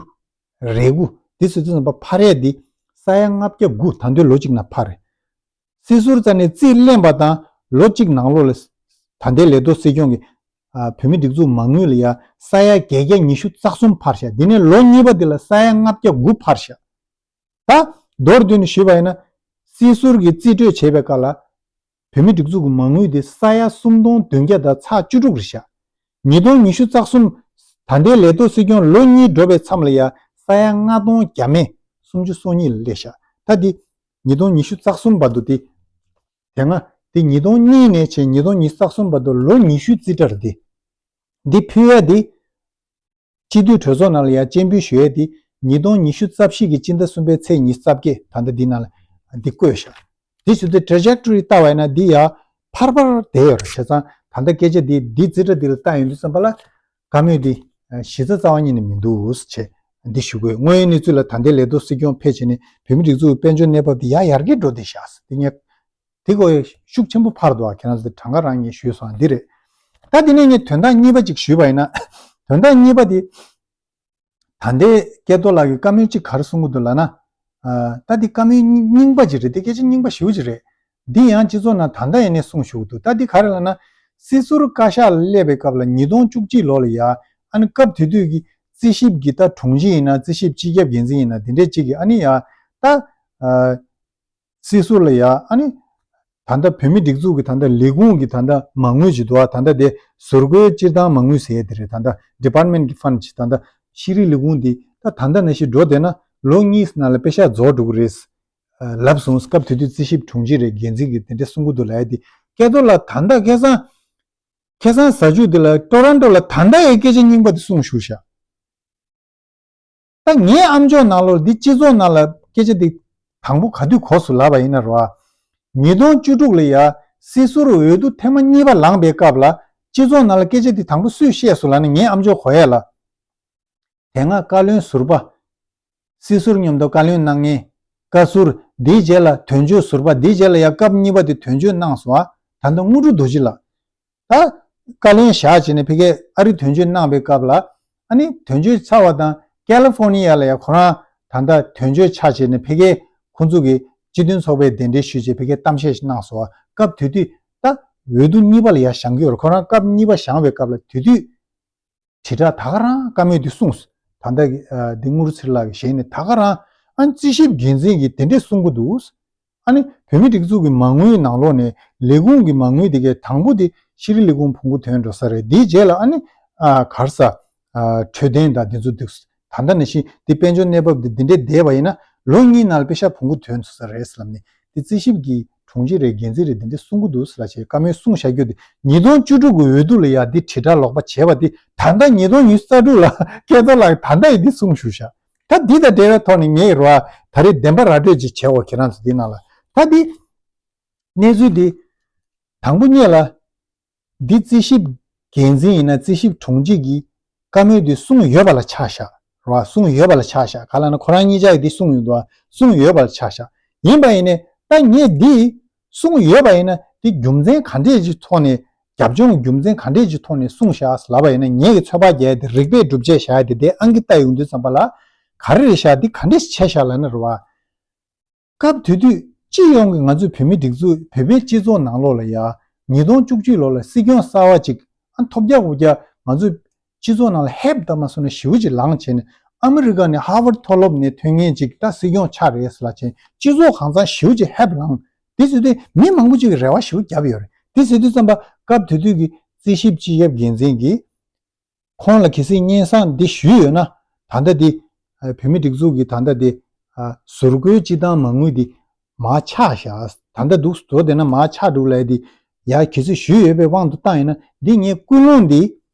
རེ་དགུ། དེ་ཟེར་དུས་ཙམ་པ་འཕར་ཡས་དེ་ས་ཡ་ལྔ་བརྒྱ་དགུ། ད་དུང་ལོ་གཅིག་ནང་འཕར་རེད། སྲིད་ཟུར་རྩ་ནས་རྩིས་ལེན་པ་དང་ལོ་གཅིག་ནང་ལོགས་ལ་ད་ལྟའི་ལས་ཐོག་སྲིད་སྐྱོང་གི་ཨ་བོད་མིའི་སྒྲིག་འཛུགས་མ་དངུལ་ལ་ཡ་ས་ཡ་བརྒྱད་བརྒྱ་ཉི་ཤུ་རྩ་གསུམ་འཕར་ཤག་དེ་ནས་ལོ་གཉིས་པ་དེ་ལ་ས་ཡ་ལྔ་བརྒྱ་དགུ་འཕར་ཤག་ད་མདོར་བསྡུས་ནས་ཞུས་པ་ཡིན་ན། སྲིད་ཟུར་གྱི་རྩིས་སྤྲོད་བྱེད་པའི་སྐབས་ལ་བོད་མིའི་སྒྲིག་འཛུགས་ཀྱི་མ་དངུལ་དེ་ས་ཡ་སུམ་སྟོང་བདུན་བརྒྱ་དང་ཚེག་བཅུ་དྲུག་རེད་ཤག་ཉིས་སྟོང་ཉི་ཤུ་རྩ་གསུམ། ད་ལྟའི་ལས་ཐོག་སྲིད་སྐྱོང་ལོ་གཉིས་འགྲོ་བའི་མཚམས་ལ་ཡ་ས་ཡ་ལྔ་སྟོང་བརྒྱ་མེད་སུམ་ཅུ་སོ་གཉིས་ལ་སླེབས་ཤག་ད་འདི་ཉིས་སྟོང་ཉི་ཤུ་རྩ་གསུམ་བར་དུ་དེ། དེ་སྔ་དེ་ཉིས་སྟོང་གཉིས་ནས་བྱས་ཉིས་སྟོང་ཉི་ཤུ་རྩ་གསུམ་བར་དུ་ལོ་ཉི་ཤུའི་རྩིས་ཁྲ་རེད་དེ། འདི་ཕུལ་ཡ་དེ། སྤྱི་འཐུས་གྲོས་ཚོགས་ནང་ལ་ཡ་སྤྱན་འབུལ་ཞུ་ཡས་དེ་ཉིས་སྟོང་ཉི་ཤུ་རྩ་བཞི་གི་སྤྱི་ཟླ་གསུམ་པའི་ཚེས་ཉི་ཤུ་རྩ་བརྒྱད། ད་ལྟ་འདི་ནང་ལ་འདི་བཀོད་ཤག་དེ་བྱེད་དུས་ཊེ་ཇེག་ཊོ་རི་ལྟ་བ་ཡིན་ན་འདི་ཡ་འཕར་འཕར་བསྡད་ཡོད་རེད། བྱས་ཙང་ད་ལྟ་སྐད་ཆ་འདི་འདི་རྩིས་ཁྲ་འདི་ལ་ལྟ་ཡོང་དུས་ཙམ་པ་ལ་བཀའ་མོལ་འདི་གཞི་རྩ་རྩ་བ་ཉིད་ནས་མི་འདུག་ཟེར་བྱས་འདི་ཞུ་དགོས། དངོས་ཡོད་གནས་ཚུལ་ལ་ད་ལྟའི་ལས་ཐོག་སྲིད་སྐྱོང་ཕེབས་བྱས་ནས་བོད་མི་སྒྲིག་འཛུགས་ཀྱི་དཔལ་འབྱོར་གནས་བབ་འདི་ཡ་ཡར་རྒྱས་འགྲོ་བསྡད་ཤག་ཟེར་འདི་ངས། དེ་གོ་ཤུགས་ཆེན་པོ་འཕར་འདུག་ཨ། ཁྱེད་རང་ཚོ་དེ་གྲངས་ཀ་རང་ངས་ཞུས་སོང་ཨ། འདི་རེད། ད་དེ་ནས་ངས་དོན་དག་གཉིས་པ་ཅིག་ཞུས་པ་ཡིན་ན། དོན་དག་གཉིས་པ་དེ། ད་ལྟའི་སྐལ་རྡོར་ལགས་ཀྱིས་བཀའ་མོལ་གཅིག་ག་རེ་གསུང་གི་འདུག་ལབ་ན། ཨ། ད་འདི་བཀའ་མོལ་རྙིང་པ་ཅིག་རེད། འདི་སྐད་ཆ་རྙིང་པ་ཞེ་པོ་ཅིག་རེད། འདི་ཡང་སྤྱི་ཚོགས་ནང་ད་ལྟ་ཡིན་ནས་གསུང་ཞུ་གི་འདུག་ད་འདི་ག་རེ་ལབ་ན། སྲིད་ཟུར་བཀའ་ཤག་ལ་སླེབས་པའི་སྐབས་ལ་ཉིས་སྟོང་བཅུ་གཅིག་ལོ་ལ་ཡ། ཨ་ནི་སྐབས་དེ་དུས་ཀྱི་རྩིས་ཞིབ་ཀྱི་ད་དྲུང་ཆེ་ཡིན་ན་རྩིས་ཞིབ་སྤྱི་ཁྱབ་འགན་འཛིན་ཡིན་ན་དེ་འདྲས་ཅིག་གིས་ཨ་ནི་ཡ། ད། ཨ། སྲིད་ཟུར་ལ་ཡ་ཨ་ནི། ད་ལྟ་བོད་མི་སྒྲིག་འཛུགས་ཀྱི་ད་ལྟ་ལས་ཁུངས་ཀྱི་ད་ལྟ་མ་དངུལ་ཅིག་འདུག་ཨ། ད་ལྟ་དེ་ཟུར་བཀོལ་སྤྱིར་བཏང་མ་དངུལ་ཟེར་ཡས་དེ་རེད། ད་ལྟ་ཌི་པཱར་ཊི་མེན་ཊི་གི་ཕན་ཌི་ཅིག་ད་ལྟ་ཤེས་རིག་ལས་ཁུངས་འདི་ད་ད་ལྟ་ནང་བཞིན་འགྲོ་བསྡད་ན་ལོ་གཉིས་ནང་ལ་པེ་ཤག་རྫོགས་འགྲོ་གི་རེད། ཨ། ལབ་སོང་། སྐབས་དེ་དུས་རྩིས་ཞིབ་དྲུང་ཆེ་རེད། འགན་འཛིན་གྱིས་དེ་འདྲས་གསུང་གི་འདུག་ལབ་ཡས་དེ། སྐལ་རྡོར་ལགས་ད་ལྟ་ཁ་སང་། ཁ་སང་གཟའ་མཇུག་འདི་ལ་ཊོ་རོན་ཊོ་ལ་ད་ལྟ་ཡི་སྐད་ཆ་རྙིང་པ་དེ་གསུངས་བཞུགས་ཤག་ད་ངའི་ཨམ་ཅོག་ནང་ལོགས་འདི་སྤྱི་ཚོགས་ནང་ལ་སྐད་ཆ་འདི་དང་པོ་ག་དུས་གོ་སོང་ལབ་པ་ཡིན་ན་རོ། ཉིས་སྟོང་བཅུ་དྲུག་ལ་ཡ་སྲིད་ཟུར་འོས་བསྡུ་ཐེངས་མ་གཉིས་པ་ལངས་པའི་སྐབས་ལ་སྤྱི་ཚོགས་ནང་ལ་སྐད་ཆ་འདི་དང་པོ་སུས་བཤད་སོང་ལབ་ན་ངའི་ཨམ་ཅོག་གོ་ཡས་ལ། དེ་སྔ་བཀའ་བློན་ཟུར་པ། སྲིད་ཟུར་མཉམ་དུ་བཀའ་བློན་གནང་མཁན། བཀའ་ཟུར། དེའི་རྗེས་ལ་དོན་གཅོད་ཟུར་པ། དེའི་རྗེས་ལ་ཡ་སྐབས་གཉིས་པ་དེ་དོན་གཅོད་གནང་སོང་ཨ། ད་ལྟ་དངོས་གྲུབ་རྡོ་རྗེ་ལགས། ད་བཀའ་བློན་བཞག་བྱས་ནས་ཕ་གིར་ཨ་རི་དོན་གཅོད་གནང་བའི་སྐབས་ལ། ཨ་ནི་དོན་གཅོད་ཚར་བ་དང་ཀ་ལི་ཧྥོར་ནི་ཡ་ལ་ཡ་ཁོ་རང་ད་ལྟ་དོན་གཅོད་ཆགས་བྱས་ནས་ཕ་གིར་ཁོང་ཚོ་གི་སྤྱི་མཐུན་ཚོགས་པའི་གདན་འདྲེན་ཞུས་བྱས་ཕ་གིར་གཏམ་བཤད་ཞིག་གནང་སོང་ཨ། སྐབས་དེ་དུས་ད་འོས་བསྡུ་གཉིས་པ་ལ་ཡ་བཞེངས་ཀྱི་ཡོད་རེད། ཁོ་རང་སྐབས་གཉིས་པ་བཞེངས་པའི་སྐབས་ལ་དེ་དུས། དྲིལ་བསྒྲགས་ད་ག་རང་བཀའ་མོལ་འདི་གསུངས། ད་ལྟ་གི་ཨ་འདི་དངུལ་ཚེ་རིང་ལགས་ཀྱི་ཞལ་ནས་ད་ག་རང་ཨ་ནི་རྩིས་ཞིབ་འགན་འཛིན་གྱིས་དེ་འདྲས་གསུང་གི་འདུག་ཨ་ནི་བོད་མི་སྒྲིག་འཛུགས་ཀྱི་མ་དངུལ་ནང་ལོགས་ནས་ལས་ཁུངས་ཀྱི་མ་དངུལ་དེ་གའི་དང་པོ་དེ་ཤེས་རིག་ལས་ཁུངས་ཕུང་པོ་ཐོན་འགྲོ་ས་རེད། དེའི་རྗེས་ལ་ཨ་ནི་ཨ་ག་རེ་ཟ། ཨ་འཕྲོད་བསྟེན་དང་དེ་ཚོ་འདུག་ད་ལྟ་ནང་བཞིན་དེ་དཔལ་འབྱོར་གནས་བབ་དེ་འདི་འདྲས་བསྡད་པ་ཡིན་ན་ལོ་གཉིས་ནང་ལ་པེ་ཤག་ཕུང་པོ་ཐོན་ཚུགས་ས་རེད་ཟེར་ལབ་ནས་དེ་རྩིས་ཞིབ་ཀྱི་དྲུང་ཆེ་རེད། འགན་འཛིན་རེད། འདི་འདྲས་གསུང་གི་འདུག་ཟེར་ལབ་བྱས་བཀའ་མོལ་གསུངས་བཞག་རྒྱུ་དེ་ཉིས་སྟོང་བཅུ་དྲུག་གི་འོས་བསྡུ་ལ་ཡ་འདི་དྲིལ་བསྒྲགས་ལོག་པ་བྱས་པ་འདི་ད་ལྟ་ཉིས་སྟོང་ཉི་ཤུ་རྩ་དྲུག་ལ་སྐལ་རྡོར་ལགས་ད་ལྟ་ཡི་འདི་གསུངས་བཞུགས་ཤག་ད་འདི་དང་འབྲེལ་བའི་ཐོག་ནས་ངས་རོ་ཨ་ད་རེས་བདེན་པ་ར་སྤྲོད་ཅིག་བྱས་འོ་ཁྱེད་རང་ཚོ་འདི་ནང་ལ་ད་འདི་གནས་ཚུལ་འདི་དང་པོ་ཉིད་ལ། འདི་རྩིས་ཞིབ་འགན་འཛིན་ཡིན་ན་རྩིས་ཞིབ་དྲུང་ཆེ་གིས་བཀའ་མོལ་འདི་གསུངས་ཡོད་པ་ལ་ཆགས་བཞག་རེད་བ། གསུངས་ཡོད་པ་ལ་ཆགས་བཞག་ག་ལ་ན་ཁོ་རང་གཉིས་ཆ་གིས་འདི་གསུངས་ཡོད་འདུག་བ། གསུངས་ཡོད་པ་ལ་ཆགས་བཞག་ཡིན་པ་ཡིན་ནའི་ད་ངས་འདི་གསུངས་ཡོད་པ་ཡིན་ན་འདི་རྒྱུ་མཚན་ག་འདྲས་ཀྱི་ཐོག་ནས་རྒྱབ་ལྗོངས་རྒྱུ་མཚན་ག་འདྲས་ཀྱི་ཐོག་ནས་གསུངས་བཞག་ལབ་པ་ཡིན་ན་ངེད་ཀྱི་ཚོད་དཔག་རྒྱག་ཡ་དེ་རིགས་པས་སྒྲུབ་བྱས་བཞག་ཡ་དེ་དེ་ཨང་ཀི་ལྟ་ཡོང་དུས་ཙམ་པ་ལ་ག་རེ་རེད་བཞག་འདི་ག་འདྲས་བྱས་བཞག་ལབ་ན་རེད་བ། སྐབས་དེ་དུས་སྤྱི་ཡོངས་ཀྱི་ང་ཚོའི་བོད་མིའི་སྒྲིག་འཛུགས་བོད་པའི་སྤྱི་ཚོགས་ནང་ལོགས་ལ་ཡ། ཉིས་སྟོང་བཅུ་གཅིག་ལོ་ལ་སྲིད་སྐྱོང་གསར་བ་ཅིག་ཨ་ཐོབ་རྒྱག་འོ་རྒྱག་ང་ཚོའི་སྤྱི་ཚོགས་ནང་ལ་ཧེབ་ད་མ་སོང་ན་ཞེ་པོ་ཅིག་ལངས་བྱས་ནས་ཨ་མི་རི་ཀ་ནས་ཧར་ཝར་མཐོ་སློབ་ནས་ཐོན་མཁན་ཅིག་ད་སྲིད་སྐྱོང་ཆགས་རེད་ཟེར་ལབ་བྱས་སྤྱི་ཚོགས་གང་ཚང་ཞེ་པོ་ཅིག་ཧེབ་ལངས། དེ་ཟེར་དུས་མི་མང་པོ་ཅིག་གིས་རེ་བ་ཞེ་པོ་བརྒྱབ་ཡོད་རེད། དེ་ཟེར་དུས་ཙམ་པ་སྐབས་དེ་དུས་ཀྱི་རྩིས་ཞིབ་སྤྱི་ཁྱབ་འགན་འཛིན་གྱིས། ཁོང་ལ་གལ་སྲིད་སྙན་སེང་འདི་ཞུས་ཡོད་ན། ད་ལྟ་འདི་ཨ་བོད་མི་སྒྲིག་འཛུགས་ཀྱི་ད་ལྟ་འདི་ཨ་ཟུར་བཀོལ་སྤྱི་བཏང་མ་དངུལ་འདི་མར་ཆག་བཞག་ད་ལྟ་འདུག་འགྲོ་བསྡད་ན་མར་ཆག་འགྲོ་ལབ་འདི་ཡ་གལ་སྲིད་ཞུས་ཡོད་པའི་དབང་དུ་བཏང་ཡིན་ན་འདི་ངས་ཀུན་སློང་འདི་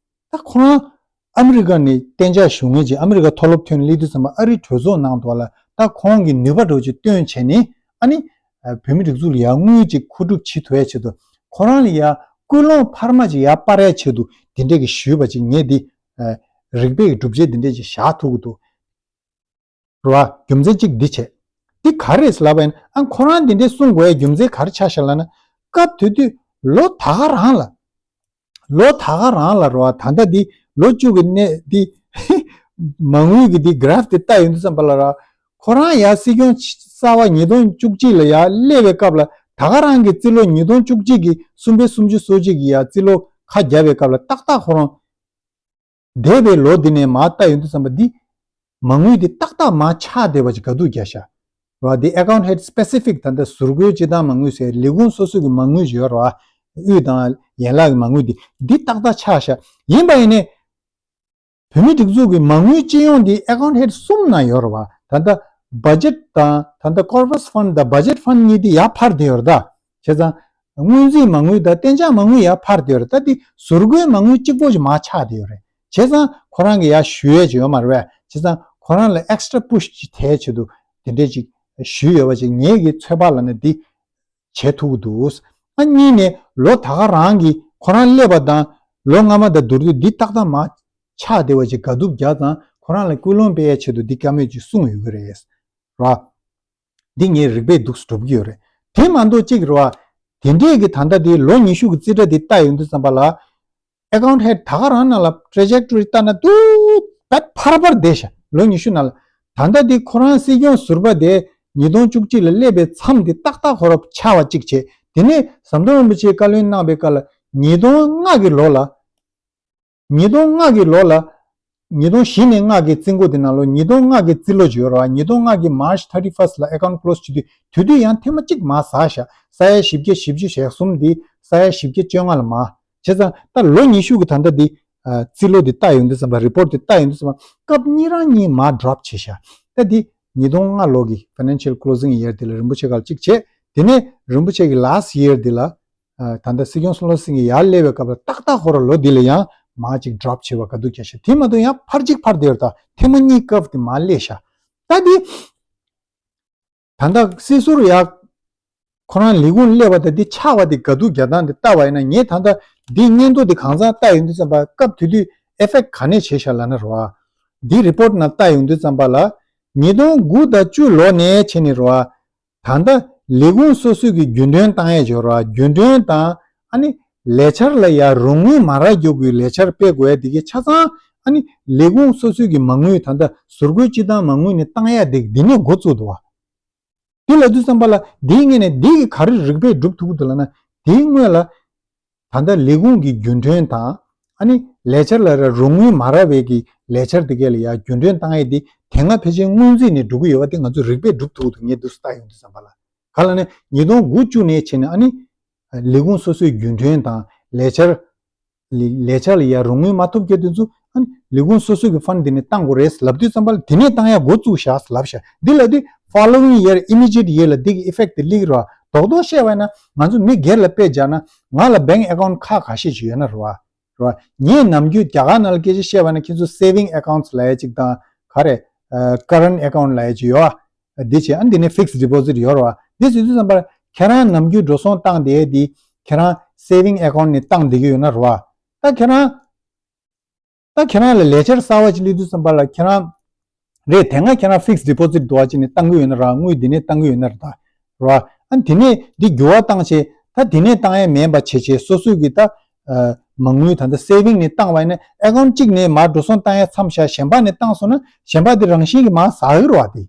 ད་ཁོ་རང་ཨ་མི་རི་ཀ་ནས་གཏན་འཇགས་བཞུགས་མཁན་ཅིག་ཨ་མི་རི་ཀ་མཐོ་སློབ་ཐོན་སླེབས་དུས་ཙམ་པ་ཨ་རིའི་གྲོས་ཚོགས་ནང་དུ་ལ་ད་ཁོང་གི་ནུས་པ་འདྲ་ཅིག་བཏོན་བྱས་ནས་ཨ་ནི། བོད་མི་སྒྲིག་འཛུགས་ལ་ཡང་དངུལ་ཅིག་མཁོ་སྒྲུབ་བྱེད་ཐུབ་ཡའི་ཆེད་དུ་ཁོ་རང་ལ་ཡང་ཀུན་སློང་འཕར་མ་ཅིག་ཡར་སྤར་ཡའི་ཆེད་དུ་ དེ་འདྲས་ཀྱི་ཞུས་པ་ཅིག་ངས་འདི་ཨ་རིག་པའི་གི་སྒྲུབ་བྱེད་དེ་འདྲས་ཅིག་བཞག་ཐུབ་ཀྱི་འདུག་རེད་བ། རྒྱུ་མཚན་གཅིག་འདི་བྱས། འདི་ག་རེ་རེད་ལབ་པ་ཡིན་ན། ཨ་ཁོ་རང་འདི་འདྲའི་གསུང་དགོས་ཡ་རྒྱུ་མཚན་ག་རེ་ཆགས་ཤག་ལབ་ན། སྐབས་དེ་དུས་ལོ་ད་ག་རང་ལ། ལོ་ད་ག་རང་ལ་རེད་བ། ད་ལྟ་འདི་ལོ་བཅུ་གི་གནས་འདི་མ་དངུལ་གྱི་འདི་གྷ་རཕ་འདི་ལྟ་ཡོང་དུས་ཙམ་པ་ལ་ར། ཁོ་རང་ཡ་སྲིད་སྐྱོང་གསར་པ་ཉིས་སྟོང་བཅུ་གཅིག་ལ་ཡ་སླེབས་པའི་སྐབས་ལ། ད་ག་རང་གི་རྩིས་ལོ་ཉིས་སྟོང་བཅུ་གཅིག་གི་གསུམ་པའི་སུམ་ཅུ་སོ་གཅིག་གི་ཡ་རྩིས་ལོ་ཁ་བརྒྱབ་པའི་སྐབས་ལ་ཏག་ཏག་ཁོ་རང་འདས་པའི་ལོ་འདི་ནས་མར་ལྟ་ཡོང་དུས་ཙམ་པ་འདི་མ་དངུལ་འདི་ཏག་ཏག་མར་ཆག་བསྡད་པ་ཅིག་དགའ་སྡུག་རྒྱག་ཤག་ར། འདི་account head specific ད་ལྟ་ཟུར་བཀོལ་སྤྱི་བཏང་མ་དངུལ་ཟེར་ལས་ཁུངས་སོ་སོ་གི་མ་དངུལ་ཡོད་ར། དབུས་དང་ཡན་ལག་གི་མ་དངུལ་འདི་འདི་ཏག་ཏག་ཆག་ཤག་ཡིན་པ་ཡིན་ནའི། བོད་མིའི་སྒྲིག་འཛུགས་ཀྱི་མ་དངུལ་སྤྱི་ཡོངས་འདི་account head གསུམ་ནང་ཡོད་རེད་བ། ད་ལྟ་budget དང་ད་ལྟ་corpus fund དང་budget fund གཉིས་འདི་ཡར་འཕར་བསྡད་ཡོད་རེད་ད། བྱས་ཙང་སྔོན་རྩིས་མ་དངུལ་དང་གཏན་འཇགས་མ་དངུལ་ཡར་འཕར་བསྡད་ཡོད་རེད། ད་འདི་ཟུར་བཀོལ་མ་དངུལ་གཅིག་པོ་ཅིག་མར་ཆག་བསྡད་ཡོད་རེད། བྱས་ཙང་ཁོ་རང་གི་ཡར་ཞུ་ཡས་ཅིག་ཡོད་མ་རེད་བས། བྱས་ཙང་ཁོ་རང་ལ་extra push ཅིག་ཐེབས་ཆེད་དུ་དེ་འདྲས་ཅིག་ཞུས་ཡོད་པ་ཅིག་ངེད་ཀྱི་ཚོད་དཔག་ལ་ནི་འདི་བྱེད་ཐུབ་ཀྱི་འདུག་ཨ་གཉིས་ནས་ལོ་ད་ག་རང་གི་ཁོ་རང་སླེབས་པ་དང་ལོ་སྔ་མ་དང་བསྡུར་དུས་འདི་ཏག་ཏག་མར་ཆག་བསྡད་པ་ཅིག་དགའ་སྡུག་རྒྱག་ཙང་ཁོ་རང་ལ་སྐུལ་སློང་སྤེལ་ཡས་ཆེད་དུ་འདི་བཀའ་མོལ་ཅིག་གསུངས་ཡོད་ཀྱི་རེད། ར། འདི་ངས་རིག་པས་འདུག་སྒྲུབ་ཀྱི་ཡོད་རེད། དེ་མ་གཏོགས་གཅིག་རེད་བ། དེ་འདྲས་ཀྱི་ད་ལྟ་དེ་ལོ་ཉི་ཤུ་གི་རྩིས་ཁྲ་དེ་ལྟ་ཡོང་དུས་ཙམ་པ་ལ། account head ད་ག་རང་ནང་ལ་trajectory ལྟ་ན་ཏུ་བད་ཕར་ཕར་བསྡད་ཤག་ལོ་ཉི་ཤུ་ནང་ལ། ད་ལྟ་དེ་ཁོ་རང་སྲིད་སྐྱོང་ཟུར་པ་དེ་ཉིས་སྟོང་བཅུ་གཅིག་ལ་སླེབས་པའི་མཚམས་དེ་ཏག་ཏག་ཁོ་རང་ཆག་པ་གཅིག་བྱས། དེ་ནས་ཟམ་གདོང་རིན་པོ་ཆེས་བཀའ་བློན་གནང་པའི་སྐབས་ལ་ཉིས་སྟོང་ལྔ་གི་ལོ་ལ། ཉིས་སྟོང་ལྔ་གི་ལོ་ལ། ཉིས་སྟོང་བཞི་ནས་ལྔ་གི་རྩིས་འགོ་དེ་ནང་ལོ་ཉིས་སྟོང་ལྔ་གི་རྩིས་ལོ་ཅིག་ཡོད་རེད་བ། ཉིས་སྟོང་ལྔ་གི་March thirty first ལ་account close བྱེད་དུས་དེ་དུས་ཡང་ཐེངས་མ་གཅིག་མར་ཟག་ཤག་ས་ཡ་བཞི་བརྒྱ་བཞི་བཅུ་ཞེ་གསུམ་དེ་ས་ཡ་བཞི་བརྒྱ་བཅོ་ལྔ་ལ་མར། བྱས་ཙང་ད་ལོ་ཉི་ཤུ་གི་ད་ལྟ་འདི་ཨ་རྩིས་ལོ་འདི་ལྟ་ཡོང་དུས་ཙམ་པ་report འདི་ལྟ་ཡོང་དུས་ཙམ་པ་སྐབས་གཉིས་རང་གཉིས་མར་drop བྱས་ཤག་ད་འདི་ཉིས་སྟོང་ལྔ་ལོ་གི་financial closing year འདི་ལ་རིན་པོ་ཆེ་སྒང་ལ་གཅིག་བྱས། དེ་ནས་རིན་པོ་ཆེ་གི་last year འདི་ལ་ཨ་ད་ལྟ་སྲིད་སྐྱོང་བསོད་ནམས་སེང་གེ་ཡར་སླེབས་པའི་སྐབས་ལ་ཏག་ཏག་ཁོ་རང་ལོ་འདི་ལ་ཡང་མར་གཅིག་drop བྱས་པ་དགའ་སྡུག་རྒྱག་ཤག་དེ་མ་གཏོགས་ཡང་ཕར་གཅིག་ཕར་བསྡད་ཡོད་རེད། ད་ཐེངས་མ་གཉིས་སྐབས་དེ་མར་སླེབས་ཤག་ད་འདི་ད་ལྟ་སྲིད་ཟུར་ཡ་ཁོ་རང་ལས་ཁུངས་སླེབས་པ་དང་འདི་ཆག་པ་དེ་དགའ་སྡུག་རྒྱག་སྟངས་དེ་ལྟ་བ་ཡིན་ན། ངས་ད་ལྟ་འདི་སྙན་ཐོ་དེ་གང་ཚང་ལྟ་ཡོང་དུས་ཙམ་པ་སྐབས་དེ་དུས་effect ག་ནས་བྱས་ཤག་ལབ་ན་རེད་བ། འདི་report ནང་ལྟ་ཡོང་དུས་ཙམ་པ་ལ་ཉིས་སྟོང་དགུ་དང་བཅུ་ལོ་ནས་བྱས་ནས་རེད་བ། ད་ལྟ་ལས་ཁུངས་སོ་སོའི་གི་རྒྱུན་གྲོན་བཏང་ཡས་ཡོད་རེད་བ། རྒྱུན་གྲོན་དང་ཨ་ནི་ལས་འཆར་ལ་ཡ་རོགས་དངུལ་མ་རག་རྒྱུ་གི་ལས་འཆར་སྤེལ་དགོས་ཡས་དེ་གའི་ཆ་ཚང་ཨ་ནི་ལས་ཁུངས་སོ་སོའི་གི་མ་དངུལ་ད་ལྟ་ཟུར་བཀོལ་སྤྱི་བཏང་མ་དངུལ་ནས་བཏང་ཡས་དེ་འདི་ནས་འགོ་བཙུགས་འདུག་བ། དེ་ལབ་དུས་ཙམ་པ་ལ་དེའི་སྔོན་ནས་དེ་གི་ག་རེ་རིགས་པས་སྒྲུབ་ཐུབ་ཀྱི་འདུག་ལབ་ན། དེའི་སྔོན་ལ་ད་ལྟ་ལས་ཁུངས་ཀྱི་རྒྱུན་གྲོན་དང་ཨ་ནི་ལས་འཆར་ལ་ར་རོགས་དངུལ་མ་རག་པའི་གི་ལས་འཆར་དེ་གས་ལ་ཡ་རྒྱུན་གྲོན་བཏང་ཡས་དེ་དེ་སྔ་ཕལ་ཆེར་སྔོན་རྩིས་ནས་འགྲོ་གི་ཡོད་པ་དེ་ང་ཚོས་རིགས་པས་སྒྲུབ་ཐུབ་ཀྱི་འདུག་ངས་འདུག་སེ་ལྟ་ཡོང་དུས་ཙམ་པ་ལ། ག་ལབ་ན་ཉིས་སྟོང་དགུ་བཅུ་ནས་བྱས་ནས་ཨ་ནི་ལས་ཁུངས་སོ་སོའི་རྒྱུན་གྲོན་དང་ལས་འཆར་ལས་ལས་འཆར་ལ་ཡ་རོགས་དངུལ་མ་ཐོབ་མཁན་དེ་ཚོ་ཨ་ནི་ལས་ཁུངས་སོ་སོ་གི་fund དེ་ནས་བཏང་དགོས་རེད་ལབ་དུས་ཙམ་པ་ལ་དེ་ནས་བཏང་ཡ་འགོ་བཙུགས་ཤག་ལབ་ཤག་འདི་ལབ་དུས་following year immediate year ལ་འདི་གི་effect དེ་སླེབས་ཀྱི་རེད་བ། རྡོག་རྡོག་བཤད་པ་ཡིན་ན་ང་ཚོ་མི་སྒེར་ལ་དཔེ་སྦྱར་ན་ང་ལ་bank account ཁག་ཁ་ཤས་ཅིག་ཡོད་ན་རེད་བ། རེད་བ། ངས་ནམ་རྒྱུན་རྒྱ་གར་ནང་ལ་སྐད་ཆ་བཤད་པ་ན་ཁྱེད་ཚོ་saving accounts ལབ་ཡ་ཅིག་དང་ག་རེ་ཨ་current account ལབ་ཡ་ཅིག་ཡོད་བ། འདི་བྱས་ཨ་འདི་ནས་fixed deposit ཡོད་རེད་བ། འདི་བྱེད་དུས་ཙམ་པར་ཁྱེད་རང་ནམ་རྒྱུན་འགྲོ་སོང་བཏང་བསྡད་ཡས་འདི་ཁྱེད་རང་saving account ནས་བཏང་བསྡད་ཀྱི་ཡོད་ན་རེད་བ། ད་ཁྱེད་རང་ད་ཁྱེད་རང་ལ་ལས་འཆར་གསར་བ་ཅིག་སླེབས་དུས་ཙམ་པ་ལ་ཁྱེད་རང་རེད་དེ་སྔ་ཁྱེད་རང་fixed deposit འདྲ་བ་ཅིག་ནས་བཏང་གི་ཡོད་ན་རེད་བ། དངུལ་འདི་ནས་བཏང་གི་ཡོད་ན་རེད་ད་རེད་བ། ཨ་འདི་ནས་འདི་འགྱུར་བ་བཏང་བྱས་ད་འདི་ནས་བཏང་ཡས་མིན་པ་བྱས་བྱས་སོ་སོའི་གི་ད་ཨ་མ་དངུལ་ད་ལྟ་saving ནས་བཏང་བ་ཡིན་ན་account གཅིག་ནས་མར་འགྲོ་སོང་བཏང་ཡས་མཚམས་བཞག་གཞན་པ་ནས་བཏང་སོང་ན་གཞན་པ་འདི་རང་བཞིན་གྱིས་མར་ཟག་གི་རེད་བ། དེ།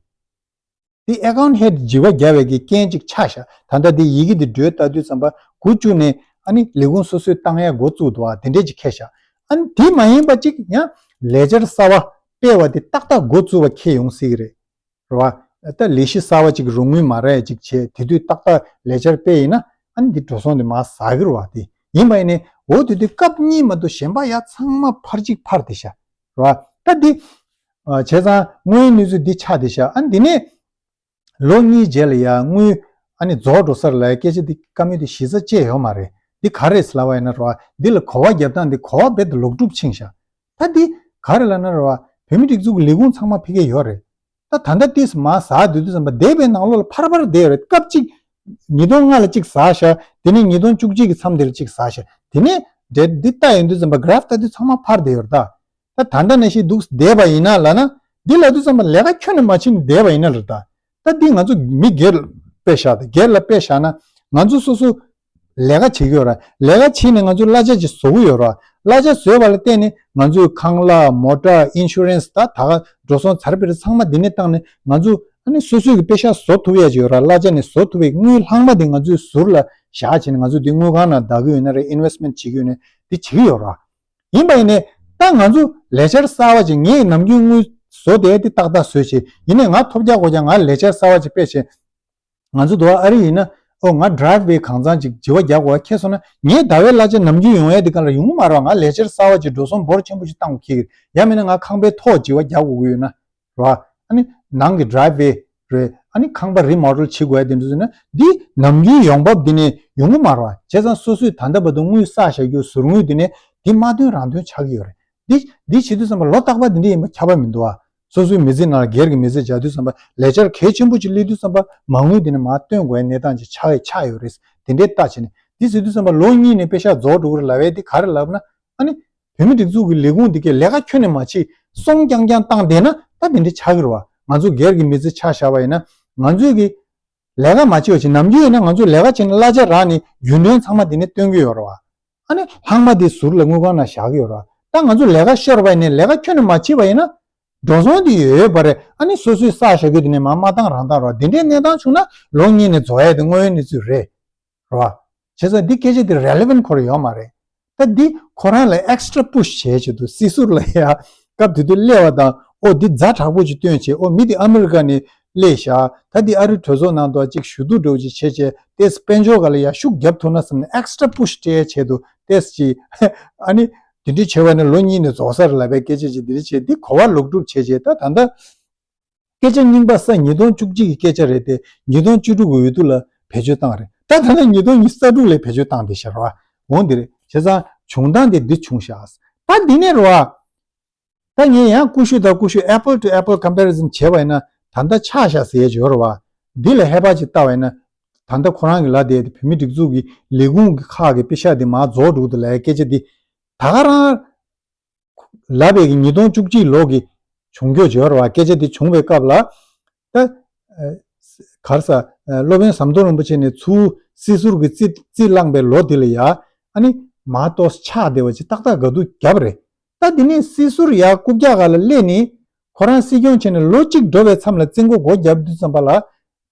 དེ་account head བྱེད་པ་རྒྱབ་པའི་གི་རྐྱེན་ཅིག་ཆགས་ཤག་ད་ལྟ་དེ་ཡི་གེ་དེ་འགྲོས་ལྟ་དུས་ཙམ་པ་དགུ་བཅུ་ནས་ཨ་ནི་ལས་ཁུངས་སོ་སོས་བཏང་ཡ་འགོ་བཙུགས་འདུག་ཨ་དེ་འདྲས་ཅིག་འཁེལ་ཤག་ཨ་ནི་དེ་མ་ཡིན་པ་ཅིག་ཡང་ལས་འཆར་གསར་བ་སྤེལ་བ་དེ་ཏག་ཏག་འགོ་བཙུགས་པ་འཁེལ་ཡོང་སྲིད་ཀྱི་རེད། རེད་བ། ད་ལས་གཞི་གསར་བ་ཅིག་རོགས་དངུལ་མ་རག་ཡ་ཅིག་བྱས་དེ་དུས་ཏག་ཏག་ལས་འཆར་སྤེལ་ཡིན་ན་ཨ་ནི་དེ་འགྲོ་སོང་དེ་མར་ཟག་གི་རེད་བ། དེ་ཡིན་པ་ཡིན་ནའི་འོ་དེ་དུས་སྐབས་གཉིས་མ་གཏོགས་གཞན་པ་ཡ་ཚང་མ་ཕར་གཅིག་ཕར་དེ་ཤག་རེད་བ། ད་འདི། ཨ་བྱས་ཙང་དངུལ་གནས་ཚུལ་འདི་ཆགས་བསྡད་ཤག་ཨ་འདི་ནས་ལོ་གཉིས་རྗེས་ལ་ཡ་དངུལ་ཨ་ནི་རྫོགས་འགྲོ་སར་ལ་ཡ་སྐད་ཆ་འདི་བཀའ་མོལ་འདི་གཞི་རྩ་བཅད་ཡོད་མ་རེད། འདི་ག་རེ་རེད་ལབ་པ་ཡིན་ན་རེད་བ། འདི་ལ་གོ་བ་རྒྱབ་སྟངས་འདི་གོ་བ་རྦད་དེ་ལོག་སྒྲུབ་ཕྱིན་ཤག་ད་འདི་ག་རེ་ལབ་ན་རེད་བ། བོད་མི་སྒྲིག་འཛུགས་ཀྱི་ལས་ཁུངས་ཚང་མ་ཕ་གིར་ཡོད་རེད། ད་ད་ལྟ་ཏིས་མ་ཟག་སྡོད་དུས་ཙམ་པ་འདས་པའི་ནང་ལོགས་ལ་ཕར་ཕར་བསྡད་ཡོད་རེད། སྐབས་གཅིག་ཉིས་སྟོང་ལྔ་ལ་གཅིག་ཟག་ཤག་དེ་ནས་ཉིས་སྟོང་བཅུ་གཅིག་གི་མཚམས་དེར་གཅིག་ཟག་ཤག་དེ་ནས་ འདྲེ་འདི་ལྟ་ཡོང་དུས་ཙམ་པ་གྷ་ར་ཕི་ལྟ་དུས་ཚང་མ་འཕར་བསྡད་ཡོད་རེད་ད། ད་ད་ལྟ་ནང་བཞིན་འདུག་བསྡད་པ་ཡིན་ན་ལབ་ན། འདི་ལབ་དུས་ཙམ་པ་ལས་ཀ་ཁྱོན་ནས་མ་བྱས་ནས་བསྡད་པ་ཡིན་ན་རེད་ད། ད་འདི་ང་ཚོ་མི་སྒེར་ལ་དཔེ་བཞག་ད། སྒེར་ལ་དཔེ་བཞག་ན། ང་ཚོ་སོ་སོ་ལས་ཀ་བྱེད་ཀྱི་ཡོད་ར། ལས་ཀ་བྱས་ནས་ང་ཚོ་གླ་ཆ་ཅིག་བཟོ་གི་ཡོད་ར། གླ་ཆ་བཟོས་པ་ལ་བརྟེན་ནས་ང་ཚོའི་ཁང་གླ། མོ་ཊ། ཨིན་ཤུ་རན་སི། ད་ད་ག་འགྲོ་སོང་ཚར་བེར་ཚང་མ་འདི་ནས་བཏང་ནས། ང་ཚོ་ཨ་ནི་སོ་སོའི་གི་པེ་ཤག་བཟོ་ཐུབ་ཡ་ཅིག་ཡོད་ར། གླ་ཆ་ནས་བཟོ་ཐུབ་པའི་དངུལ་ལྷག་མ་དེ་ང་ཚོའི་ཟུར་ལ་བཞག་བྱས་ནས། ང་ཚོ་འདི་དངུལ་ཁང་ནང་བསྡད་ཀྱི་ཡོད་ན་རེད། ཨིན་ཝེ་སི་མེན་ཊི་བྱེད་ཀྱི་ཡོད་ན་འདི་བྱེད་ཀྱི་ཡོད་ར། ཡིན་པ་ཡིན་ནས། ད་ང་ཚོ་ལས་འཆར་གསར་བ་ཅིག་ངས་ནམ་རྒྱུན་དངུལ་བཟོ་བསྡད་དེ་ཏག་ཏག་བཟོས་བྱས། ཡིན་ནའི་ང་ཐོབ་རྒྱག་དགོས་ཀྱང་། ང་ལས་འཆར་གསར་བ་ཅིག་སྤེལ་བྱས། ང་ཚོ་འདུག་ཨ་རི་ཡིན་ན། ཨོ་ང་ཌི་རའེ་ཝེ་གང་ཚང་ཅིག་བྱི་བ་རྒྱག་དགོས་ཁེལ་སོང་ན། ངས་ཟླ་བའི་གླ་ཆ་ནམ་རྒྱུན་ཡོང་ཡས་དེ་ག་ལ་ཡོང་གི་མ་རེད་བ། ང་ལས་འཆར་གསར་བ་ཅིག་འགྲོ་སོང་འབོར་ཆེན་པོ་ཅིག་བཏང་དགོས་ཁེལ་གི་རེད། ཡང་མིན་ན་ང་ཁང་པའི་ཐོག་བྱི་བ་རྒྱག་དགོས་ཀྱི་ཡོད་ན། རེད་བ། ཨ་ནི་ནང་གི་ཌི་རའེ་ཝེ་རེད། ཨ་ནི་ཁང་པ་རི་མོ་ཌལ་བྱེད་དགོས་ཡ་དེ་འདྲ་ཟེར་ན། འདི་ནམ་རྒྱུན་ཡོང་འབབ་འདི་ནས་ཡོང་གི་མ་རེད་བ། བྱས་ཙང་སོ་སོས་ད་ལྟ་བར་དུ་དངུལ་བསགས་བཞག་རྒྱུ་ཟུར་དངུལ་འདི་ནས་འདི་མ་བཏོན་རང་བཏོན་ཆགས་ཀྱི་ཡོད་རེད། འདི་འདི་བྱེད་དུས་ཙམ་པ་ལོ་རྟག་པ་འདི་འདྲ་ཡིན་པ་ཁྱབ་པ་མི་འདུག་བ། སོ་སོའི་མི་ཚེ་ནང་ལ་སྒེར་གྱི་མི་ཚེ་སྦྱར་དུས་ཙམ་པ། ལས་འཆར་གལ་ཆེན་པོ་ཅིག་སླེབས་དུས་ཙམ་པ། མ་དངུལ་འདི་ནས་མར་བཏོན་དགོས་ཡ་གནས་སྟངས་ཅིག་ཆགས་ཆགས་ཡོད་རེད། དེ་འདྲའི་ལྟ་བྱས་ནས། འདི་ཟེར་དུས་ཙམ་པ་ལོ་གཉིས་ནས་པེ་ཤག་རྫོགས་འགྲོ་གི་རེད་ལབ་ཡས་འདི་ག་རེ་ལབ་ན། ཨ་ནི་བོད་མི་སྒྲིག་འཛུགས་ཀྱི་ལས་ཁུངས་འདི་གས་ལས་ཀ་ཁྱོན་ནས་མ་བྱེད། སོང་རྐྱང་རྐྱང་བཏང་བསྡད་ན་ད་དེ་འདྲ་ཆགས་ཀྱི་རེད་བ། ང་ཚོ་སྒེར་གྱི་མི་ཚེ་ཆ་བཞག་པ་ཡིན་ན། ང་ཚོས་ཀྱི་ལས་ཀ་མ་བྱེད་པ་བྱས། ནམ་རྒྱུན་ཡིན་ན་ང་ཚོ་ལས་ཀ་བྱས་ནས་གླ་ཆ་རག་ནས་རྒྱུན་གྲོན་ཚང་མ་དེ་ནས་བཏོན་གྱི་ཡོད་རེད་བ། ཨ་ནི་ལྷག་མ་དེ་ཟུར་ལ་དངུལ་ཁང་ནང་བཞག་གི་ཡོད་རེད་བ། ད་ང་ཚོ་ལས་ཀ་ཤོར་བ་ཡིན་ནའི་ལས་ཀ་ཁྱོན་ནས་མ་བྱེད་པ་ཡིན་ན། འགྲོ་སོང་དེ་ཡོད་ཡོད་པ་རེད། ཨ་ནི་སོ་སོའི་བསགས་བཞག་རྒྱུ་དེ་ནས་མར་མ་བཏང་རང་བཏང་རེད་བ། དེ་འདྲའི་གནས་སྟངས་བྱུང་ན་ལོ་གཉིས་ནས་རྫོགས་ཡས་དེ་དངོས་ཡོད་གནས་ཚུལ་རེད། རེད་བ། བྱས་ཙང་འདི་སྐད་ཆ་འདི་རེ་ལི་ཝན་ཊི་ཁོ་རང་ཡོད་མ་རེད། ད་འདི་ཁོ་རང་ལ་ཨེག་སི་ཊ་ར་པུ་ཤི་བྱེད་ཆེད་དུ། སྲིད་ཟུར་ལ་ཡ་སྐབས་དེ་དུས་སླེབས་པ་དང་། ཨོ་འདི་ཛ་དྲག་པོ་ཅིག་སྟོན་བྱས། ཨོ་མི་འདི་ཨ་མི་རི་ཀ་ནས་སླེབས་ཤག་ད་འདི་ཨ་རིའི་གྲོས་ཚོགས་ནང་དུ་ཅིག་ཞུ་གཏུག་འདྲ་བོ་ཅིག་བྱས་བྱས། ཏོག་ཙམ་དཔལ་འབྱོར་སྒང་ལ་ཡ་ཤུགས་རྒྱབ་ཐུབ་ན་བསམ་ནས། ཨེག་སི་ཊ་ར་པུ་ཤི་སྤྲད་ཆེད་དུ་ཏོག་ཙམ་ཅིག་ཨ་ནི་དེ་འདྲ་བྱས་པ་ནས་ལོ་གཉིས་ནས་རྫོགས་ས་རེད་ལབ་པའི་སྐད་ཆ་ཅིག་འདི་འདྲ་བྱས། འདི་གོ་བ་ལོག་སྒྲུབ་བྱས་བྱས། ད་ད་ལྟ་སྐད་ཆ་རྙིང་པ་ས། ཉིས་སྟོང་བཅུ་གཅིག་གི་སྐད་ཆ་རེད་དེ། ཉིས་སྟོང་བཅུ་དྲུག་གི་འོས་བསྡུ་ལ་བེད་སྤྱོད་བཏང་རེད། ད་ད་ལྟ་ཉིས་སྟོང་ཉི་ཤུ་རྩ་དྲུག་ལ་བེད་སྤྱོད་བཏང་བསྡད་ཤག་རེད་བ། འོང་འདི་རེད། བྱས་ཙང་བྱུང་སྟངས་དེ་འདི་བྱུང་ཤག་ད་འདི་ནས་རེད་བ། ད་ངས་ཡང་ཀུ་ཤུ་དང་ཀུ་ཤུ་apple to apple comparison བྱས་པ་ཡིན་ན། ད་ལྟ་ཆགས་ཤག་ཟེར་ཡས་ཅིག་ཡོད་རེད་བ། འདི་ལ་ཧེ་བག་ཅིག་བལྟ་བ་ཡིན་ན། ད་ལྟ་ཁོ་རང་གི་ལབ་བསྡད་དེ། བོད་མི་སྒྲིག་འཛུགས་ཀྱི་ལས་ཁུངས་ཀྱི་ཁག་གི་པེ་ཤག་དེ་མར་རྫོགས་འགྲོ་གི་འདུག་ལབ་ཡས་སྐད་ཆ་འདི། ད་ག་རང་ལབ་པའི་གི་ཉིས་སྟོང་བཅུ་གཅིག་ལོ་གི་བྱུང་རྒྱུ་ཅིག་ཡོད་རེད་བ། སྐད་ཆ་འདི་བྱུང་བའི་སྐབས་ལ། ད་ཨ་ག་རེ་ཟ། ཨ་སློབ་དཔོན་ཟམ་གདོང་རིན་པོ་ཆེ་ནས་ཚུར་སྲིད་ཟུར་གྱི་རྩིས་རྩིས་བླངས་པའི་ལོ་འདི་ལ་ཡ། ཨ་ནི་མར་ཏོག་ཙམ་ཆག་བསྡད་པ་ཅིག་ཏག་ཏག་དགའ་སྡུག་བརྒྱབ་རེད། ད་འདི་ནས་སྲིད་ཟུར་ཡར་རྐུབ་བཀྱག་སྒང་ལ་སླེབས་ནས། ཁོ་རང་སྲིད་སྐྱོང་བྱས་ནས་ལོ་གཅིག་འགྲོ་བའི་མཚམས་ལ་རྩིས་འགོ་སྒོ་བརྒྱབ་དུས་ཙམ་པ་ལ།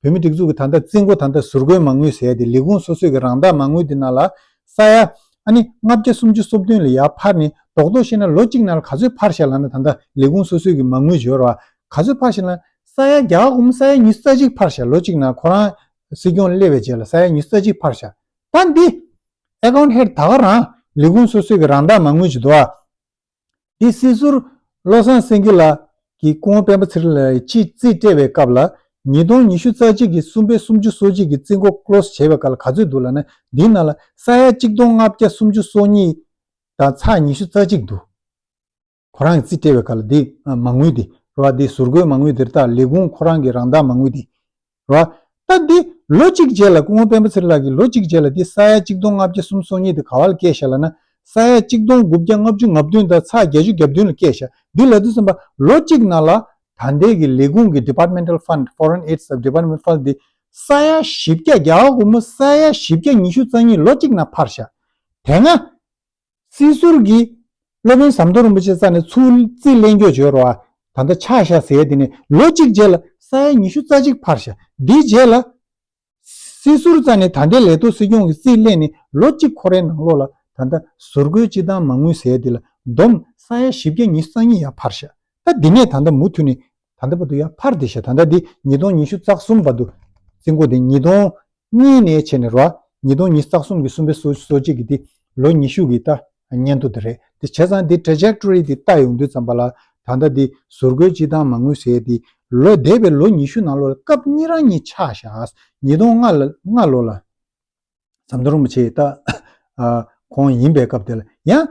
བོད་མི་སྒྲིག་འཛུགས་ཀྱི་ད་ལྟ་རྩིས་འགོ། ད་ལྟ་ཟུར་བཀོལ་མ་དངུལ་ཟེར་ཡ་དེ། ལས་ཁུངས་སོ་སོའི་གི་རང་བདག་མ་དངུལ་དེ་ནང་ལ་ས་ཡ་ཨ་ནི་ལྔ་བརྒྱ་སུམ་ཅུ་སོ་བདུན་ལ་ཡར་འཕར་ནས། རྡོག་རྡོག་བཤད་ན་ལོ་གཅིག་ནང་ལ་ག་ཚོད་འཕར་ཤག་ལབ་ན། ད་ལྟ་ལས་ཁུངས་སོ་སོའི་གི་མ་དངུལ་འབྱོར་བ་ག་ཚོད་འཕར་ཤག་ལབ་ན། ས་ཡ་རྒྱ་གར་སྒོར་མོ་ས་ཡ་ཉི་ཤུ་རྩ་གཅིག་འཕར་ཤག་ལོ་གཅིག་ནང་། ཁོ་རང་སྲིད་སྐྱོང་སླེབས་པའི་རྗེས་ལ་ས་ཡ་ཉི་ཤུ་རྩ་གཅིག་འཕར་ཤག་ད་འདི་ཨེ་ཀའུན་ཊི་ཧེཌ་ད་ག་རང་ལས་ཁུངས་སོ་སོའི་གི་རང་བདག་མ་དངུལ་ཅིག་འདུག་ཨ། འདི་སྲིད་ཟུར་བློ་བཟང་སེང་གེ་ལགས་ཀྱིས་སྐུ་ངོ་སྤེན་པ་ཚེ་རིང་ལགས་ཀྱིས་རྩིས་སྤྲད་པའི་སྐབས་ལ། ཉིས་སྟོང་ཉི་ཤུ་རྩ་གཅིག་གི་གསུམ་པའི་སུམ་ཅུ་སོ་གཅིག་གི་རྩིས་འགོ་ཀློ་སི་བྱས་པའི་སྐབས་ལ་ག་ཚོད་འདུག་ལབ་ན། འདིའི་ནང་ལ་ས་ཡ་གཅིག་སྟོང་ལྔ་བརྒྱ་སུམ་ཅུ་སོ་གཉིས་དང་ཚེག་ཉི་ཤུ་རྩ་གཅིག་འདུག་ཁོ་རང་གིས་རྩིས་སྤྲད་པའི་སྐབས་ལ། འདི་མ་དངུལ་འདི་རེད་བ། འདི་ཟུར་བཀོལ་མ་དངུལ་འདི་རེད། ད་ལས་ཁུངས་ཁོ་རང་གི་རང་བདག་མ་དངུལ་འདི་རེད་བ། ད་འདི་ལོ་གཅིག་རྗེས་ལ། སྐུ་ངོ་སྤེན་པ་ཚེ་རིང་ལགས་ཀྱིས་ལོ་གཅིག་རྗེས་ལ་འདི་ས་ཡ་གཅིག་སྟོང་ལྔ་བརྒྱ་སུམ་ཅུ་སོ་གཉིས་འདི་ག་པར་བསྐྱལ་ཤག་ལབ་ན། ས་ཡ་གཅིག་སྟོང་དགུ་བརྒྱ་ལྔ་བཅུ་ང་བདུན་དང་ཚེག་བརྒྱད་ཅུ་གྱ་བདུན་ལ་བསྐྱལ་ཤག་འདི་ལབ་དུས་ཙམ་པ་ལོ་གཅིག་ནང་ལ་ད་ལྟའི་གི་ལས་ཁུངས་ཀྱི་departmental fund, foreign aid sub departmental fund འདི་ས་ཡ་བཞི་བརྒྱ། རྒྱ་གར་སྒོར་མོ་ས་ཡ་བཞི་བརྒྱ་ཉི་ཤུ་རྩ་གཉིས་ལོ་གཅིག་ནང་འཕར་ཤག་དེ་སྔ་སྲིད་ཟུར་གྱིས་སློབ་དཔོན་ཟམ་གདོང་རིན་པོ་ཆེ་རྩ་ནས་ཚུར་རྩིས་ལེན་རྒྱུ་བྱོས་རོགས་ཨ། ད་ལྟ་ཆག་ཤག་ཟེར་ཡ་དེ་ནས་ལོ་གཅིག་རྗེས་ལ་ས་ཡ་ཉི་ཤུ་རྩ་གཅིག་འཕར་ཤག་འདིའི་རྗེས་ལ་སྲིད་ཟུར་རྩ་ནས་ད་ལྟའི་ལས་ཐོག་སྲིད་སྐྱོང་གི་རྩིས་ལེན་ནས་ལོ་གཅིག་འཁོར་བའི་ནང་ལོགས་ལ། ད་ལྟ་ཟུར་བཀོལ་སྤྱི་བཏང་མ་དངུལ་ཟེར་ཡ་དེ་ལ་བསྡོམས་ས་ཡ་བཞི་བརྒྱ་ཉི་ཤུ་རྩ་གཉིས་ཡར་འཕར་ཤག་ད་འདི་ནས་ད་ལྟ་མུ་མཐུད་ནས་ད་ལྟ་བར་དུ་ཡར་འཕར་བསྡད་ཤག་ད་ལྟ་འདི་ཉིས་སྟོང་ཉི་ཤུ་རྩ་གསུམ་བར་དུ། རྩིས་འགོ་འདི་ཉིས་སྟོང་གཉིས་ནས་བྱས་ནས་རོ། ཉིས་སྟོང་ཉི་ཤུ་རྩ་གསུམ་གྱི་གསུམ་པའི་སོ་སོ་གཅིག་གི་འདི་ལོ་ཉི་ཤུ་གི་ད་སྙན་ཐོ་དེ་རེད། དེ་བྱས་ཙང་འདི་trajectory འདི་ལྟ་ཡོང་དུས་ཙམ་པ་ལ། ད་ལྟ་འདི་ཟུར་བཀོལ་སྤྱི་བཏང་མ་དངུལ་ཟེར་འདི་ལོ་འདས་པའི་ལོ་ཉི་ཤུ་ནང་ལོགས་ལ་སྐབས་གཉིས་རང་གཉིས་ཆག་ཤག་ཉིས་སྟོང་ལྔ་ལ་ལྔ་ལོ་ལ། ཟམ་གདོང་རིན་པོ་ཆེ་ད་ཨ་ཁོང་ཡིན་པའི་སྐབས་དེ་ལ་ཡང་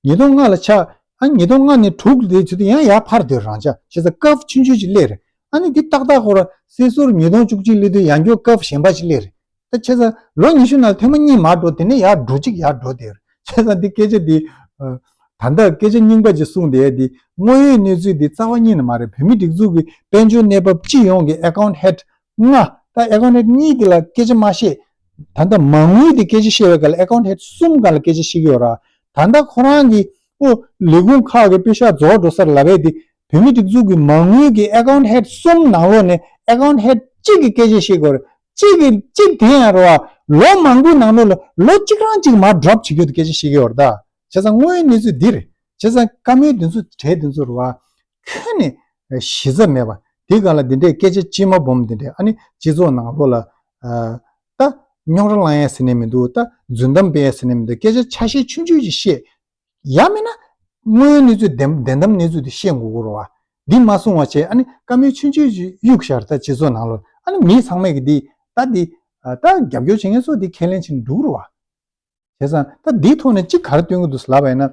ཉིས་སྟོང་ལྔ་ལ་ཆགས། ཨ་ཉིས་སྟོང་ལྔ་ནས་དྲུག་དེ་ཚོ་དེ་ཡང་ཡར་འཕར་དེ་རང་ཆགས། བྱས་ཙང་ཀརབ་ཆུང་ཆུང་ཅིག་སླེབས་རེད། ཨ་ནི་འདི་ཏག་ཏག་ཁོ་ར་སྲིད་ཟུར་ཉིས་སྟོང་བཅུ་གཅིག་སླེབས་དུས་ཡང་བསྐྱར་ཀརབ་གཞན་པ་ཅིག་སླེབས་རེད། ད་བྱས་ཙང་ལོ་ཉི་ཤུ་ནང་ཐེངས་མ་གཉིས་མར་འགྲོ། དེ་ནས་ཡར་འགྲོ་གཅིག་ཡར་འགྲོ་དེ་རེད། བྱས་ཙང་འདི་སྐད་ཆ་འདི་ཨ། ད་ལྟ་སྐད་ཆ་རྙིང་པ་ཅིག་གསུངས་བསྡད་ཡ་འདི་དངོས་ཡོད་གནས་ཚུལ་འདི་རྩ་བ་ཉིད་ནས་མ་རེད། བོད་མིའི་སྒྲིག་འཛུགས་ཀྱི་དཔལ་འབྱོར་གནས་བབ་སྤྱི་ཡོངས་ཀྱི་account head ལྔ། ད་account head གཉིས་དེ་ལ་སྐད་ཆ་མ་བཤད། ད་ལྟ་མ་དངུལ་དེ་སྐད་ཆ་བཤད་པའི་སྐབས་ལ་account head གསུམ་སྒང་ལ་སྐད་ཆ་བཤད་ཀྱི་ཡོད་ར། ད་ལྟ་ཁོ་རང་གི་ཨོ་ལས་ཁུངས་ཁག་གི་པེ་ཤག་རྫོགས་འགྲོ་སར་ལབ་པའི་དེ་བོད་མིའི་སྒྲིག་འཛུགས་ཀྱི་མ་དངུལ་གྱི་account head གསུམ་ནང་ལོགས་ནས་account head གཅིག་གིས་སྐད་ཆ་བཤད་ཀྱི་ཡོད་རེད། གཅིག་གིས་གཅིག་དེ་ཡང་རེད་བ། ལོ་མང་པོའི་ནང་ལོགས་ལ་ལོ་གཅིག་རང་གཅིག་མར་drop བྱེད་རྒྱུ་དེ་སྐད་ཆ་བཤད་ཀྱི་ཡོད་རེད་ད། བྱས་ཙང་དངོས་ཡོད་གནས་ཚུལ་འདི་རེད། བྱས་ཙང་བཀའ་མོལ་འདི་ཚོ་གྲས་འདི་ཚོ་རེད་བ། ཁྱོན་ནས་གཞི་རྩ་མེད་པ། དེ་སྒང་ལ་འདི་འདྲའི་སྐད་ཆ་དཀྱིལ་མ་སྦོམ་འདི་འདྲའི་ཨ་ནི་སྤྱི་ཚོགས་ནང་ལོགས་ལ་ཨ། ད་རྙོག་དྲ་བསླང་ཡ་ཟེར་ནས་མི་འདུག་ད་རྫུན་གཏམ་སྤེལ་ཡ་ཟེར་ནས་མི་འདུག་སྐད་ཆ་ཆ་ཤས་ཆུང་ཆུང་ཅིག་བཤད། ཡང་མིན་ན་དངོས་ཡོད་གནས་ཚུལ་བདེན་བདེན་གཏམ་གནས་ཚུལ་དེ་བཤད་དགོས་ཀྱི་རེད་བ། འདི་མ་གསུང་བ་བྱས་ཨ་ནི་བཀའ་མོལ་ཆུང་ཆུང་ཅིག་གཡུག་བཞག་ད་སྤྱི་ཚོགས་ནང་ལོགས་ཨ་ནི་མི་ཚང་མས་ཀྱི་འདི་ད་འདི་ད་རྒྱབ་སྐྱོར་བྱེད་མཁན་ཚོ་འདི་ཁས་ལེན་བྱེད་འགྲོ་གི་རེད་བ། བྱས་ཙང་ད་འདིའི་ཐོག་ནས་གཅིག་ག་རེ་སྟོན་གྱི་འདུག་ལབ་པ་ཡིན་ན།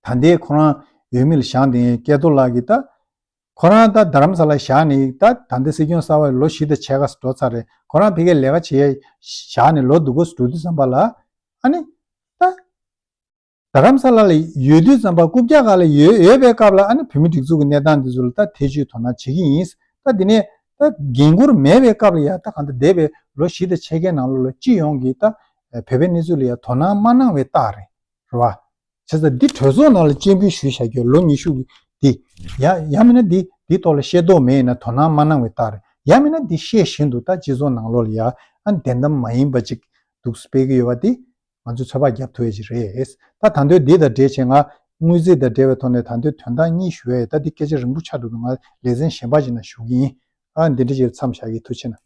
ད་ལྟའི་ཁོ་རང་འོས་མི་ལ་བཞེངས་བསྡད་མཁན་སྐལ་རྡོར་ལགས་ཀྱིས་ད། ཁོ་རང་ད་རྡ་རམ་ས་ལ་བཞག་ནས་ད་ད་ལྟ་སྲིད་སྐྱོང་གསར་པ་ལོ་བཞི་དང་ཕྱེད་ཀ་འགྲོ་ཚར་རེད། ཁོ་རང་ཕ་གིར་ལས་ཀ་བྱེད་ཡ་བཞག་ནས་ལོ་འདི་ག་ཙམ་འགྲོ་དུས་ཙམ་པ་ལ་ཨ་ནི་ད་རྡ་རམ་ས་ལ་ལ་ཡོད་དུས་ཙམ་པ་རྐུབ་བཀྱག་སྒང་ལ་ཡོད་ཡོད་པའི་སྐབས་ལ་ཨ་ནི་བོད་མི་སྒྲིག་འཛུགས་ཀྱི་གནས་སྟངས་འདི་ཚོ་ལ་ད་ཐེ་བྱུས་དོ་སྣང་བྱེད་ཀྱི་ཡིན། ད་འདི་ནས་ད་འགན་འཁུར་མེད་པའི་སྐབས་ལ་ཡ་ད་གང་ལྟར་འདས་པའི་ལོ་བཞི་དང་ཕྱེད་ཀའི་ནང་ལོགས་ལ་སྤྱི་ཡོངས་ཀྱི་ད་བོད་པའི་གནས་ཚུལ་ལ་ཡ་དོ་སྣང་མ་གནང་བའི་རྟགས་རེད། རེད་བ། བྱས་ཙང་འདི་གྲོས་ཚོགས་ནང་ལ་སྤྱན་འབུལ་ཞུས་བཞག་རྒྱུ་ལོ་ཉི་ཤུ་གི་འདི། ཡ་ཡང་མིན་ན་འདི་འདི་ཐོག་ལ་ཤེས་རྟོགས་མེད་ཡིན་ན་དོ་སྣང་མ་གནང་བའི་རྟགས་རེད། ཡང་མིན་ན་འདི་ཤེས་བཞིན་དུ་ད་སྤྱི་ཚོགས་ནང་ལོགས་ལ་ཡ་ཨ་བདེན་གཏམ་མ་ཡིན་པ་ཅིག་འདུག་སྤེལ་གི་ཡོད་པ་འདི་ང་ཚོས་ཚོད་དཔག་རྒྱབ་ཐུབ་ཡ་ཅིག་རེད། ད་ད་འདོད་འདི་དང་འབྲེལ་བྱས་ང་དངུལ་རྩིས་དང་འབྲེལ་བའི་ཐོག་ནས་ད་འདོད་དོན་དག་གཉིས་ཞུ་ཡ་ད་འདི་སྐད་ཆ་རིང་པོ་ཆགས་འགྲོ་འདུག་ང་ལེ་ཚན་གཞན་པ་ཅིག་ནང་ཞུ་གི་ཡིན། ཨ་འདི་འདྲ་ཅིག་མཚམས་བཞག་གི། ཐུགས་རྗེ་གནང་།